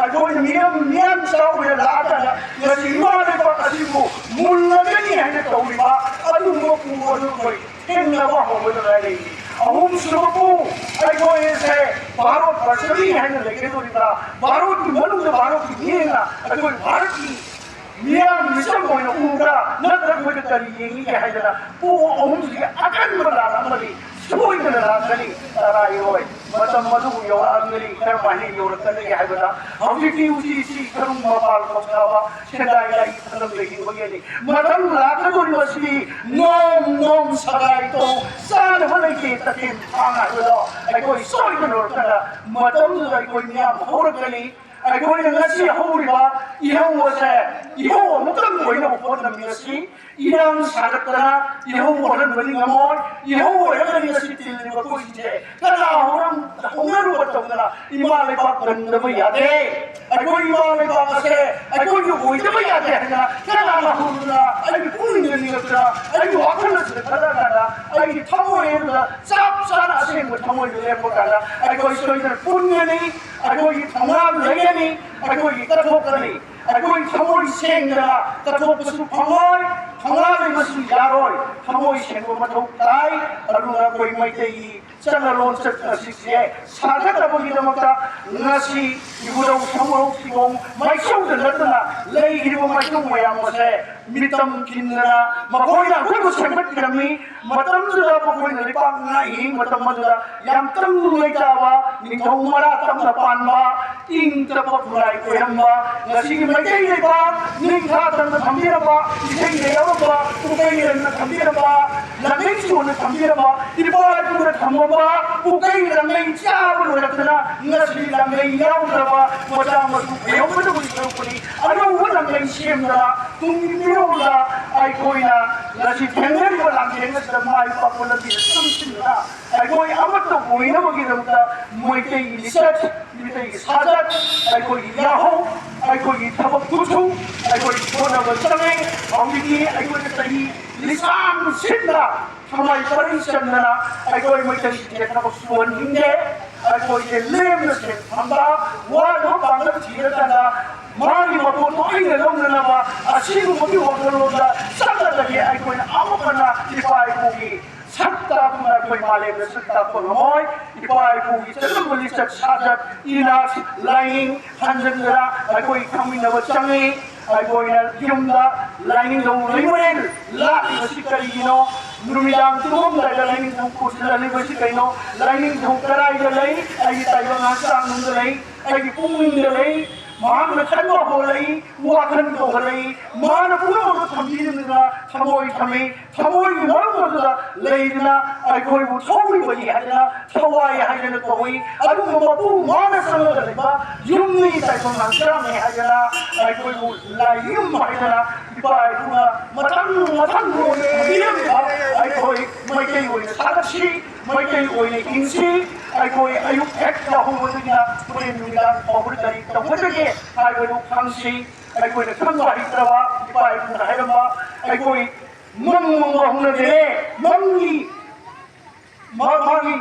ꯑꯩꯈꯣꯏꯅ ꯃꯤꯔꯝ ꯃꯤꯌꯥꯝ ꯆꯥꯎꯅ ꯂꯥꯛꯑꯀꯥꯟꯗ ꯉꯁꯤ ꯏꯃꯥ ꯂꯩꯕꯥꯛ ꯑꯁꯤꯕꯨ ꯃꯨꯜꯂꯒꯅꯤ ꯍꯥꯏꯅ ꯇꯧꯔꯤꯕ ꯑꯗꯨꯒꯨꯝꯕ ꯄꯨ ꯑꯗꯨ ꯑꯩꯈꯣꯏ ꯊꯦꯡꯅꯕ ꯍꯧꯕꯗ ꯉꯥꯏꯔꯤ꯫ ꯑꯍꯨꯝꯁꯨꯕ ꯄꯨ ꯑꯩꯈꯣꯏ ꯚꯥꯔꯠ ꯕꯔꯁꯅꯤ ꯍꯥꯏꯅ ꯂꯩꯒꯗꯧꯔꯤꯕ꯭ꯔꯥ? ꯚꯥꯔꯠꯀꯤ ꯃꯅꯨꯡꯗ ꯚꯥꯔꯠꯀꯤ ꯃꯤꯠꯌꯦꯡꯅ ꯑꯩꯈꯣꯏ ꯚꯥꯔꯠꯀꯤ ꯃꯤꯌꯥꯝ ꯃꯤꯆꯝ ꯑꯣꯏꯅ ꯎꯕ꯭ꯔꯥ? ꯅꯠꯇ꯭ꯔꯒ ꯑꯩꯈꯣꯏꯗ ꯀꯔꯤ ꯌꯦꯡꯉꯤꯒꯦ ꯍꯥꯏꯗꯅ ꯄꯨꯡ ꯑꯍꯨꯝꯁꯤꯒꯤ ꯑꯀꯟꯕ ꯂꯥꯟ ꯑꯃꯗꯤ ꯁꯣꯏꯗꯅ ꯂꯥꯛꯀꯅꯤ꯫ ꯇꯔꯥꯏꯔꯣꯏ ꯃꯇꯝ ꯑꯗꯨꯕꯨ ꯌꯧꯔꯛꯑꯒꯅꯤ꯫ ꯀꯔꯝꯍꯥꯏꯅ ꯌꯧꯔꯛꯀꯅꯤ ꯍꯥꯏꯕꯗ ꯍꯧꯖꯤꯛꯇꯤ ꯎꯆꯤꯁꯤ ꯈꯔꯨꯡ ꯃꯄꯥꯜ ꯐꯥꯎ ꯁꯥꯕ ꯁꯦꯟꯗꯥꯏ ꯂꯥꯏ ꯈꯨꯗꯝꯗ ꯍꯤꯡꯕꯒꯤꯅꯤ꯫ ꯃꯊꯪ ꯂꯥꯛꯀꯗꯧꯔꯤꯕꯁꯤꯗꯤ ꯅꯣꯡ ꯅꯣꯡ ꯁꯒꯥꯏ ꯇꯧ ꯆꯥꯅꯕ ꯂꯩꯇꯦ ꯇꯈꯦꯜ ꯊꯥꯡ ꯍꯥꯏꯕꯗꯣ ꯑꯩꯈꯣꯏ ꯁꯣꯏꯗꯅ ꯂꯣꯏꯔꯛꯀꯗ ꯃꯇꯝꯗꯨꯗ ꯑꯩꯈꯣꯏ ꯃꯤꯌꯥꯝ ꯍꯧꯔꯛꯀꯅꯤ꯫ ꯑꯩꯈꯣꯏꯅ ꯉꯁꯤ ꯍꯧꯔꯤꯕ ꯏꯍꯧ ꯑꯁꯦ ꯏꯍꯧ ꯑꯃꯇꯪ ꯑꯣꯏꯅꯕ ꯍꯣꯠꯅꯃꯤꯟꯅꯁꯤ꯫ ꯏꯔꯥꯡ ꯁꯥꯒꯠꯇꯅ ꯏꯍꯧ ꯑꯣꯏꯍꯟꯕꯗꯤ ꯉꯝꯃꯣꯏ꯫ ꯏꯍꯧ ꯑꯣꯏꯔꯒꯗꯤ ꯉꯁꯤ ꯇꯤꯜꯂꯤꯕ ꯑꯩꯈꯣꯏꯁꯦ ꯀꯅꯥ ꯍꯧꯔꯝ ꯍꯧꯅꯔꯨꯕ ꯇꯧꯗꯅ ꯏꯃꯥ ꯂꯩꯕꯥꯛ ꯀꯟꯗꯕ ꯌꯥꯗꯦ꯫ ꯑꯩꯈꯣꯏ ꯏꯃꯥ ꯂꯩꯕꯥꯛ ꯑꯁꯦ ꯑꯩꯈꯣꯏꯒꯤ ꯑꯣꯏꯗꯕ ꯌꯥꯗꯦ ꯍꯥꯏꯅ ꯀꯅꯥꯅ ꯍꯧꯗꯨꯅ ꯑꯩꯒꯤ ꯄꯨꯛꯅꯤꯡꯗ ꯅꯤꯡꯉꯛꯇꯅ ꯑꯩꯒꯤ ꯋꯥꯈꯜ ꯑꯁꯤꯗ ꯈꯜꯂ ꯀꯥꯟꯗ ꯑꯩꯒꯤ ꯊꯃꯣꯏ ꯑꯗꯨꯗ ꯆꯞ ꯆꯥꯅ ꯑꯁꯦꯡꯕ ꯊꯃꯣꯏꯗ ꯂꯦꯞꯄ ꯀꯥꯟꯗ ꯑꯩꯈꯣꯏ ꯁꯣꯏꯗꯅ ꯄꯨꯟꯒꯅꯤ꯫ ꯑꯩꯈꯣꯏꯒꯤ ꯊꯧꯅꯥ ꯂꯩꯒꯅꯤ꯫ ꯑꯩꯈꯣꯏꯒꯤ ꯀꯠꯊꯣꯛꯀꯅꯤ꯫ ꯑꯩꯈꯣꯏ ꯊꯃꯣꯏ ꯁꯦꯡꯗꯅ ꯀꯠꯊꯣꯛꯄꯁꯨ ꯐꯪꯉꯣꯏ꯫ ꯊꯧꯅꯥ ꯂꯩꯕꯁꯨ ꯌꯥꯔꯣꯏ꯫ ꯊꯃꯣꯏ ꯁꯦꯡꯕ ꯃꯊꯧ ꯇꯥꯏ꯫ ꯑꯗꯨꯅ ꯑꯩꯈꯣꯏ ꯃꯩꯇꯩꯒꯤ ꯆꯠꯅ ꯂꯣꯟꯆꯠ ꯑꯁꯤꯁꯦ ꯁꯥꯒꯠꯅꯕꯒꯤꯗꯃꯛꯇ ꯉꯁꯤ ꯏꯕꯨꯙꯧ ꯁꯃꯨꯔꯧ ꯁꯤꯒꯣꯡ ꯃꯥꯏꯁꯧꯗ ꯅꯠꯇꯅ ꯂꯩꯈ꯭ꯔꯤꯕ ꯃꯥꯏꯀꯩ ꯃꯌꯥꯝ ꯑꯁꯦ ꯃꯤꯇꯝ ꯈꯤꯟꯗꯅ ꯃꯈꯣꯏꯅ ꯑꯩꯈꯣꯏꯕꯨ ꯁꯦꯝꯒꯠꯄꯤꯔꯝꯃꯤ꯫ ꯃꯇꯝꯗꯨꯗ ꯃꯈꯣꯏꯅ ꯂꯩꯄꯥꯛ ꯉꯥꯛꯏ꯫ ꯃꯇꯝ ꯑꯗꯨꯗ ꯌꯥꯝ ꯇꯪꯗꯨ ꯂꯩꯇꯥꯕ ꯅꯤꯡꯊꯧ ꯃꯔꯥ ꯇꯞꯅ ꯄꯥꯟꯕ ꯏꯪ ꯇꯞꯄ ꯈꯨꯟꯅꯥꯏ ꯑꯣꯏꯔꯝꯕ ꯉꯁꯤꯒꯤ ꯃꯩꯇꯩ ꯂꯩꯄꯥꯛ ꯅꯤꯡꯊꯥ ꯇꯝꯅ ꯊꯝꯕꯤꯔꯝꯕ ꯏꯁꯩꯗ ꯌꯥꯎꯔꯝꯕ ꯎꯄꯩ ꯂꯦꯝꯅ ꯊꯝꯕꯤꯔꯝꯕ ꯂꯝꯃꯩ ꯆꯣꯟꯅ ꯊꯝꯕꯤꯔꯝꯕ ꯏꯄꯥ ꯏꯄꯨꯅ ꯊꯝꯃꯝꯕ ꯎꯄꯩ ꯂꯝꯃꯩ ꯆꯥꯕ ꯂꯣꯏꯔꯛꯇꯅ ꯉꯁꯤ ꯂꯝꯃꯩ ꯌꯥꯎꯗ꯭ꯔꯕ ꯃꯆꯥ ꯃꯁꯨ ꯑꯌꯧꯕꯗꯕꯨ ꯁꯔꯨꯛꯄꯨꯗꯤ ꯑꯅꯧꯕ ꯂꯝꯃꯩ ꯁꯦꯝꯗꯅ ꯇꯨꯡꯒꯤ ꯃꯤꯔꯣꯜꯗ ꯑꯩꯈꯣꯏꯅ ꯉꯁꯤ ꯊꯦꯡꯅꯔꯤꯕ ꯂꯥꯟꯊꯦꯡ ꯑꯁꯤꯗ ꯃꯥꯏ ꯄꯥꯛꯄ ꯂꯝꯕꯤꯗ ꯆꯪꯁꯤꯟꯗꯨꯅ ꯑꯩꯈꯣꯏ ꯑꯃꯠꯇ ꯑꯣꯏꯅꯕꯒꯤꯗꯃꯛꯇ ꯃꯩꯇꯩꯒꯤ ꯂꯤꯆꯠ, ꯃꯩꯇꯩꯒꯤ ꯁꯥꯖꯠ, ꯑꯩꯈꯣꯏꯒꯤ ꯌꯥꯍꯧ, ꯑꯩꯈꯣꯏꯒꯤ ꯊꯕꯛ ꯈꯨꯠꯁꯨ, ꯑꯩꯈꯣꯏꯒꯤ ꯍꯣꯠꯅꯕ ꯆꯪꯉꯦ꯫ ꯍꯧꯖꯤꯛꯇꯤ ꯑꯩꯈꯣꯏꯅ ꯆꯍꯤ ꯂꯤꯁꯥꯡ ꯁꯤꯟꯅ ꯊꯃꯥꯏ ꯄꯔꯩ ꯆꯟꯗꯅ ꯑꯩꯈꯣꯏ ꯃꯩꯇꯩꯁꯤꯡꯁꯦ ꯊꯕꯛ ꯁꯨꯍꯟꯅꯤꯡꯗꯦ꯫ ꯑꯩꯈꯣꯏꯁꯦ ꯂꯦꯝꯅ ꯁꯦꯟ ꯊꯝꯕ, ꯋꯥꯗꯕ ꯄꯥꯡꯒꯜ ꯊꯤꯔꯀꯥꯟꯗ ꯃꯥꯒꯤ ꯃꯄꯣꯠꯇꯣ ꯑꯩꯅ ꯂꯧꯅꯅꯕ ꯑꯁꯤꯒꯨꯝꯕꯒꯤ ꯋꯥꯈꯜꯂꯣꯟꯗ ꯆꯠꯂꯒꯗꯤ ꯑꯩꯈꯣꯏꯅ ꯑꯃꯨꯛ ꯍꯟꯅ ꯏꯄꯥ ꯏꯄꯨꯒꯤ ꯁꯛ ꯇꯥꯛꯇꯨꯅ ꯑꯩꯈꯣꯏ ꯃꯥꯂꯦꯝꯗ ꯁꯛ ꯇꯥꯛꯄ ꯉꯝꯃꯣꯏ꯫ ꯏꯄꯥ ꯏꯄꯨꯒꯤ ꯆꯠꯅꯕ ꯂꯤꯆꯠ ꯁꯥꯖꯠ, ꯏꯅꯥꯠ, ꯂꯥꯏꯅꯤꯡ ꯍꯟꯖꯤꯟꯗꯅ ꯑꯩꯈꯣꯏ ꯈꯪꯃꯤꯟꯅꯕ ꯆꯪꯉꯤ꯫ ꯑꯩꯈꯣꯏꯅ ꯌꯨꯝꯗ ꯂꯥꯏꯅꯤꯡꯊꯧ ꯂꯩꯃꯔꯦꯜ ꯂꯥꯠꯂꯤꯕꯁꯤ ꯀꯔꯤꯒꯤꯅꯣ? ꯅꯨꯃꯤꯗꯥꯡ ꯇꯨꯝꯃꯝꯗꯥꯏꯗ ꯂꯥꯏꯅꯤꯡꯊꯧ ꯄꯨꯁꯤꯜꯂꯛꯂꯤꯕꯁꯤ ꯀꯩꯅꯣ? ꯂꯥꯏꯅꯤꯡꯊꯧ ꯀꯗꯥꯏꯗ ꯂꯩ? ꯑꯩꯒꯤ ꯇꯥꯏꯕꯪ ꯍꯛꯆꯥꯡꯗ ꯂꯩ, ꯑꯩꯒꯤ ꯄꯨꯛꯅꯤꯡꯗ ꯂꯩ꯫ ꯃꯍꯥꯛꯅ ꯈꯟꯕ ꯍꯧꯔꯛꯏ, ꯋꯥꯈꯜ ꯇꯧꯍꯜꯂꯛꯏ꯫ ꯃꯥꯅ ꯄꯨꯝꯅꯃꯛꯇ ꯊꯝꯕꯤꯗꯨꯅ ꯊꯃꯣꯏ ꯊꯝꯃꯤ꯫ ꯊꯃꯣꯏꯒꯤ ꯃꯔꯨꯝ ꯑꯗꯨꯗ ꯂꯩꯗꯨꯅ ꯑꯩꯈꯣꯏꯕꯨ ꯊꯧꯔꯤꯕꯅꯤ ꯍꯥꯏꯗꯅ, ꯊꯋꯥꯏ ꯍꯥꯏꯗꯅ ꯀꯧꯏ꯫ ꯑꯗꯨꯒ ꯃꯄꯨ ꯃꯥꯅ ꯆꯪꯂꯒ ꯂꯩꯕ ꯌꯨꯝꯅꯤ ꯇꯥꯏꯕꯪ ꯍꯛꯆꯥꯡꯅꯤ ꯍꯥꯏꯗꯅ ꯑꯩꯈꯣꯏꯕꯨ ꯂꯥꯏꯌꯨꯝ ꯍꯥꯏꯗꯅ ꯏꯄꯥ ꯏꯄꯨꯅ ꯃꯊꯪ ꯃꯊꯪ ꯑꯣꯏꯅ ꯊꯝꯕꯤꯔꯝꯃꯤꯕ ꯑꯩꯈꯣꯏ ꯃꯩꯇꯩ ꯑꯣꯏꯅ ꯁꯥꯒꯠꯁꯤ, ꯃꯩꯇꯩ ꯑꯣꯏꯅ ꯍꯤꯡꯁꯤ꯫ ꯑꯩꯈꯣꯏ ꯑꯌꯨꯛ ꯍꯦꯛ ꯌꯥꯍꯧꯕꯗꯒꯤꯅ ꯍꯣꯔꯦꯟ ꯅꯨꯃꯤꯗꯥꯡ ꯐꯥꯎꯕꯗ ꯀꯔꯤ ꯇꯧꯒꯗꯒꯦ ꯍꯥꯏꯕꯗꯨ ꯈꯪꯁꯤ꯫ ꯑꯩꯈꯣꯏꯅ ꯈꯪꯕ ꯍꯩꯇ꯭ꯔꯕ ꯏꯄꯥ ꯏꯄꯨꯅ ꯍꯥꯏꯔꯝꯕ ꯑꯩꯈꯣꯏ ꯃꯪ ꯃꯪꯕ ꯍꯧꯅꯗꯦ꯫ ꯃꯪꯒꯤ ꯃꯥ-, ꯃꯥꯒꯤ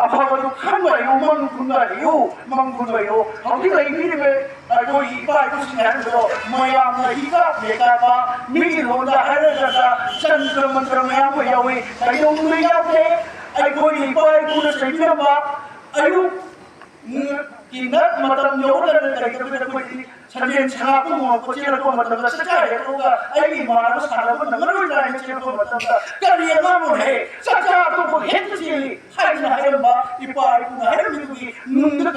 ꯑꯐꯕꯗꯨ ꯈꯟꯕ ꯍꯩꯌꯨ, ꯃꯪ ꯈꯨꯟꯕ ꯍꯩꯌꯨ, ꯃꯪ ꯈꯨꯟꯕ ꯍꯩꯌꯨ꯫ ꯍꯧꯖꯤꯛ ꯂꯩꯕꯤꯔꯤꯕ ꯑꯩꯈꯣꯏꯒꯤ ꯏꯄꯥ ꯏꯄꯨꯁꯤꯡ ꯍꯥꯏꯔꯤꯕꯗꯣ ꯃꯌꯥꯝꯅ ꯍꯤꯒꯥꯞ ꯂꯩꯀꯥꯞꯄ, ꯃꯤꯒꯤ ꯂꯣꯟꯗ ꯍꯥꯏꯔꯒ ꯆꯟꯇ꯭ꯔ ꯃꯟꯇ꯭ꯔ ꯃꯌꯥꯝ ꯑꯃ ꯌꯥꯎꯏ꯫ ꯀꯩꯗꯧꯅꯨꯡꯗ ꯌꯥꯎꯗꯦ꯫ ꯑꯩꯈꯣꯏꯒꯤ ꯏꯄꯥ ꯏꯄꯨꯅ ꯆꯩꯕꯤꯔꯝꯕ ꯑꯌꯨꯛ ꯀꯤ ꯅꯠ ꯃꯇꯝ ꯌꯧꯔꯒꯅ ꯀꯔꯤꯒꯤꯅꯣ ꯑꯩꯈꯣꯏꯗꯤ ꯁꯟꯖꯦꯟ ꯁꯉꯥ ꯄꯨꯝꯅꯃꯛꯄꯨ ꯆꯦꯜꯂꯛꯄ ꯃꯇꯝꯗ ꯆꯥꯛꯆꯥ ꯍꯦꯛꯇꯣꯛꯑꯒ ꯑꯩꯒꯤ ꯏꯃꯥꯟꯅꯕ ꯁꯥꯟꯅꯕ ꯅꯪꯉꯔꯣꯏ ꯀꯥꯏꯅ ꯆꯦꯜꯂꯛꯄ ꯃꯇꯝꯗ ꯀꯔꯤ ꯑꯉꯥꯡꯅꯣꯅꯦꯍꯦ? ꯆꯥꯛꯆꯥ ꯑꯇꯣꯞꯄ ꯍꯦꯛꯇ ꯆꯦꯜꯂꯤ ꯍꯥꯏꯅ ꯍꯥꯏꯔꯝꯕ ꯏꯄꯥ ꯏꯄꯨꯅ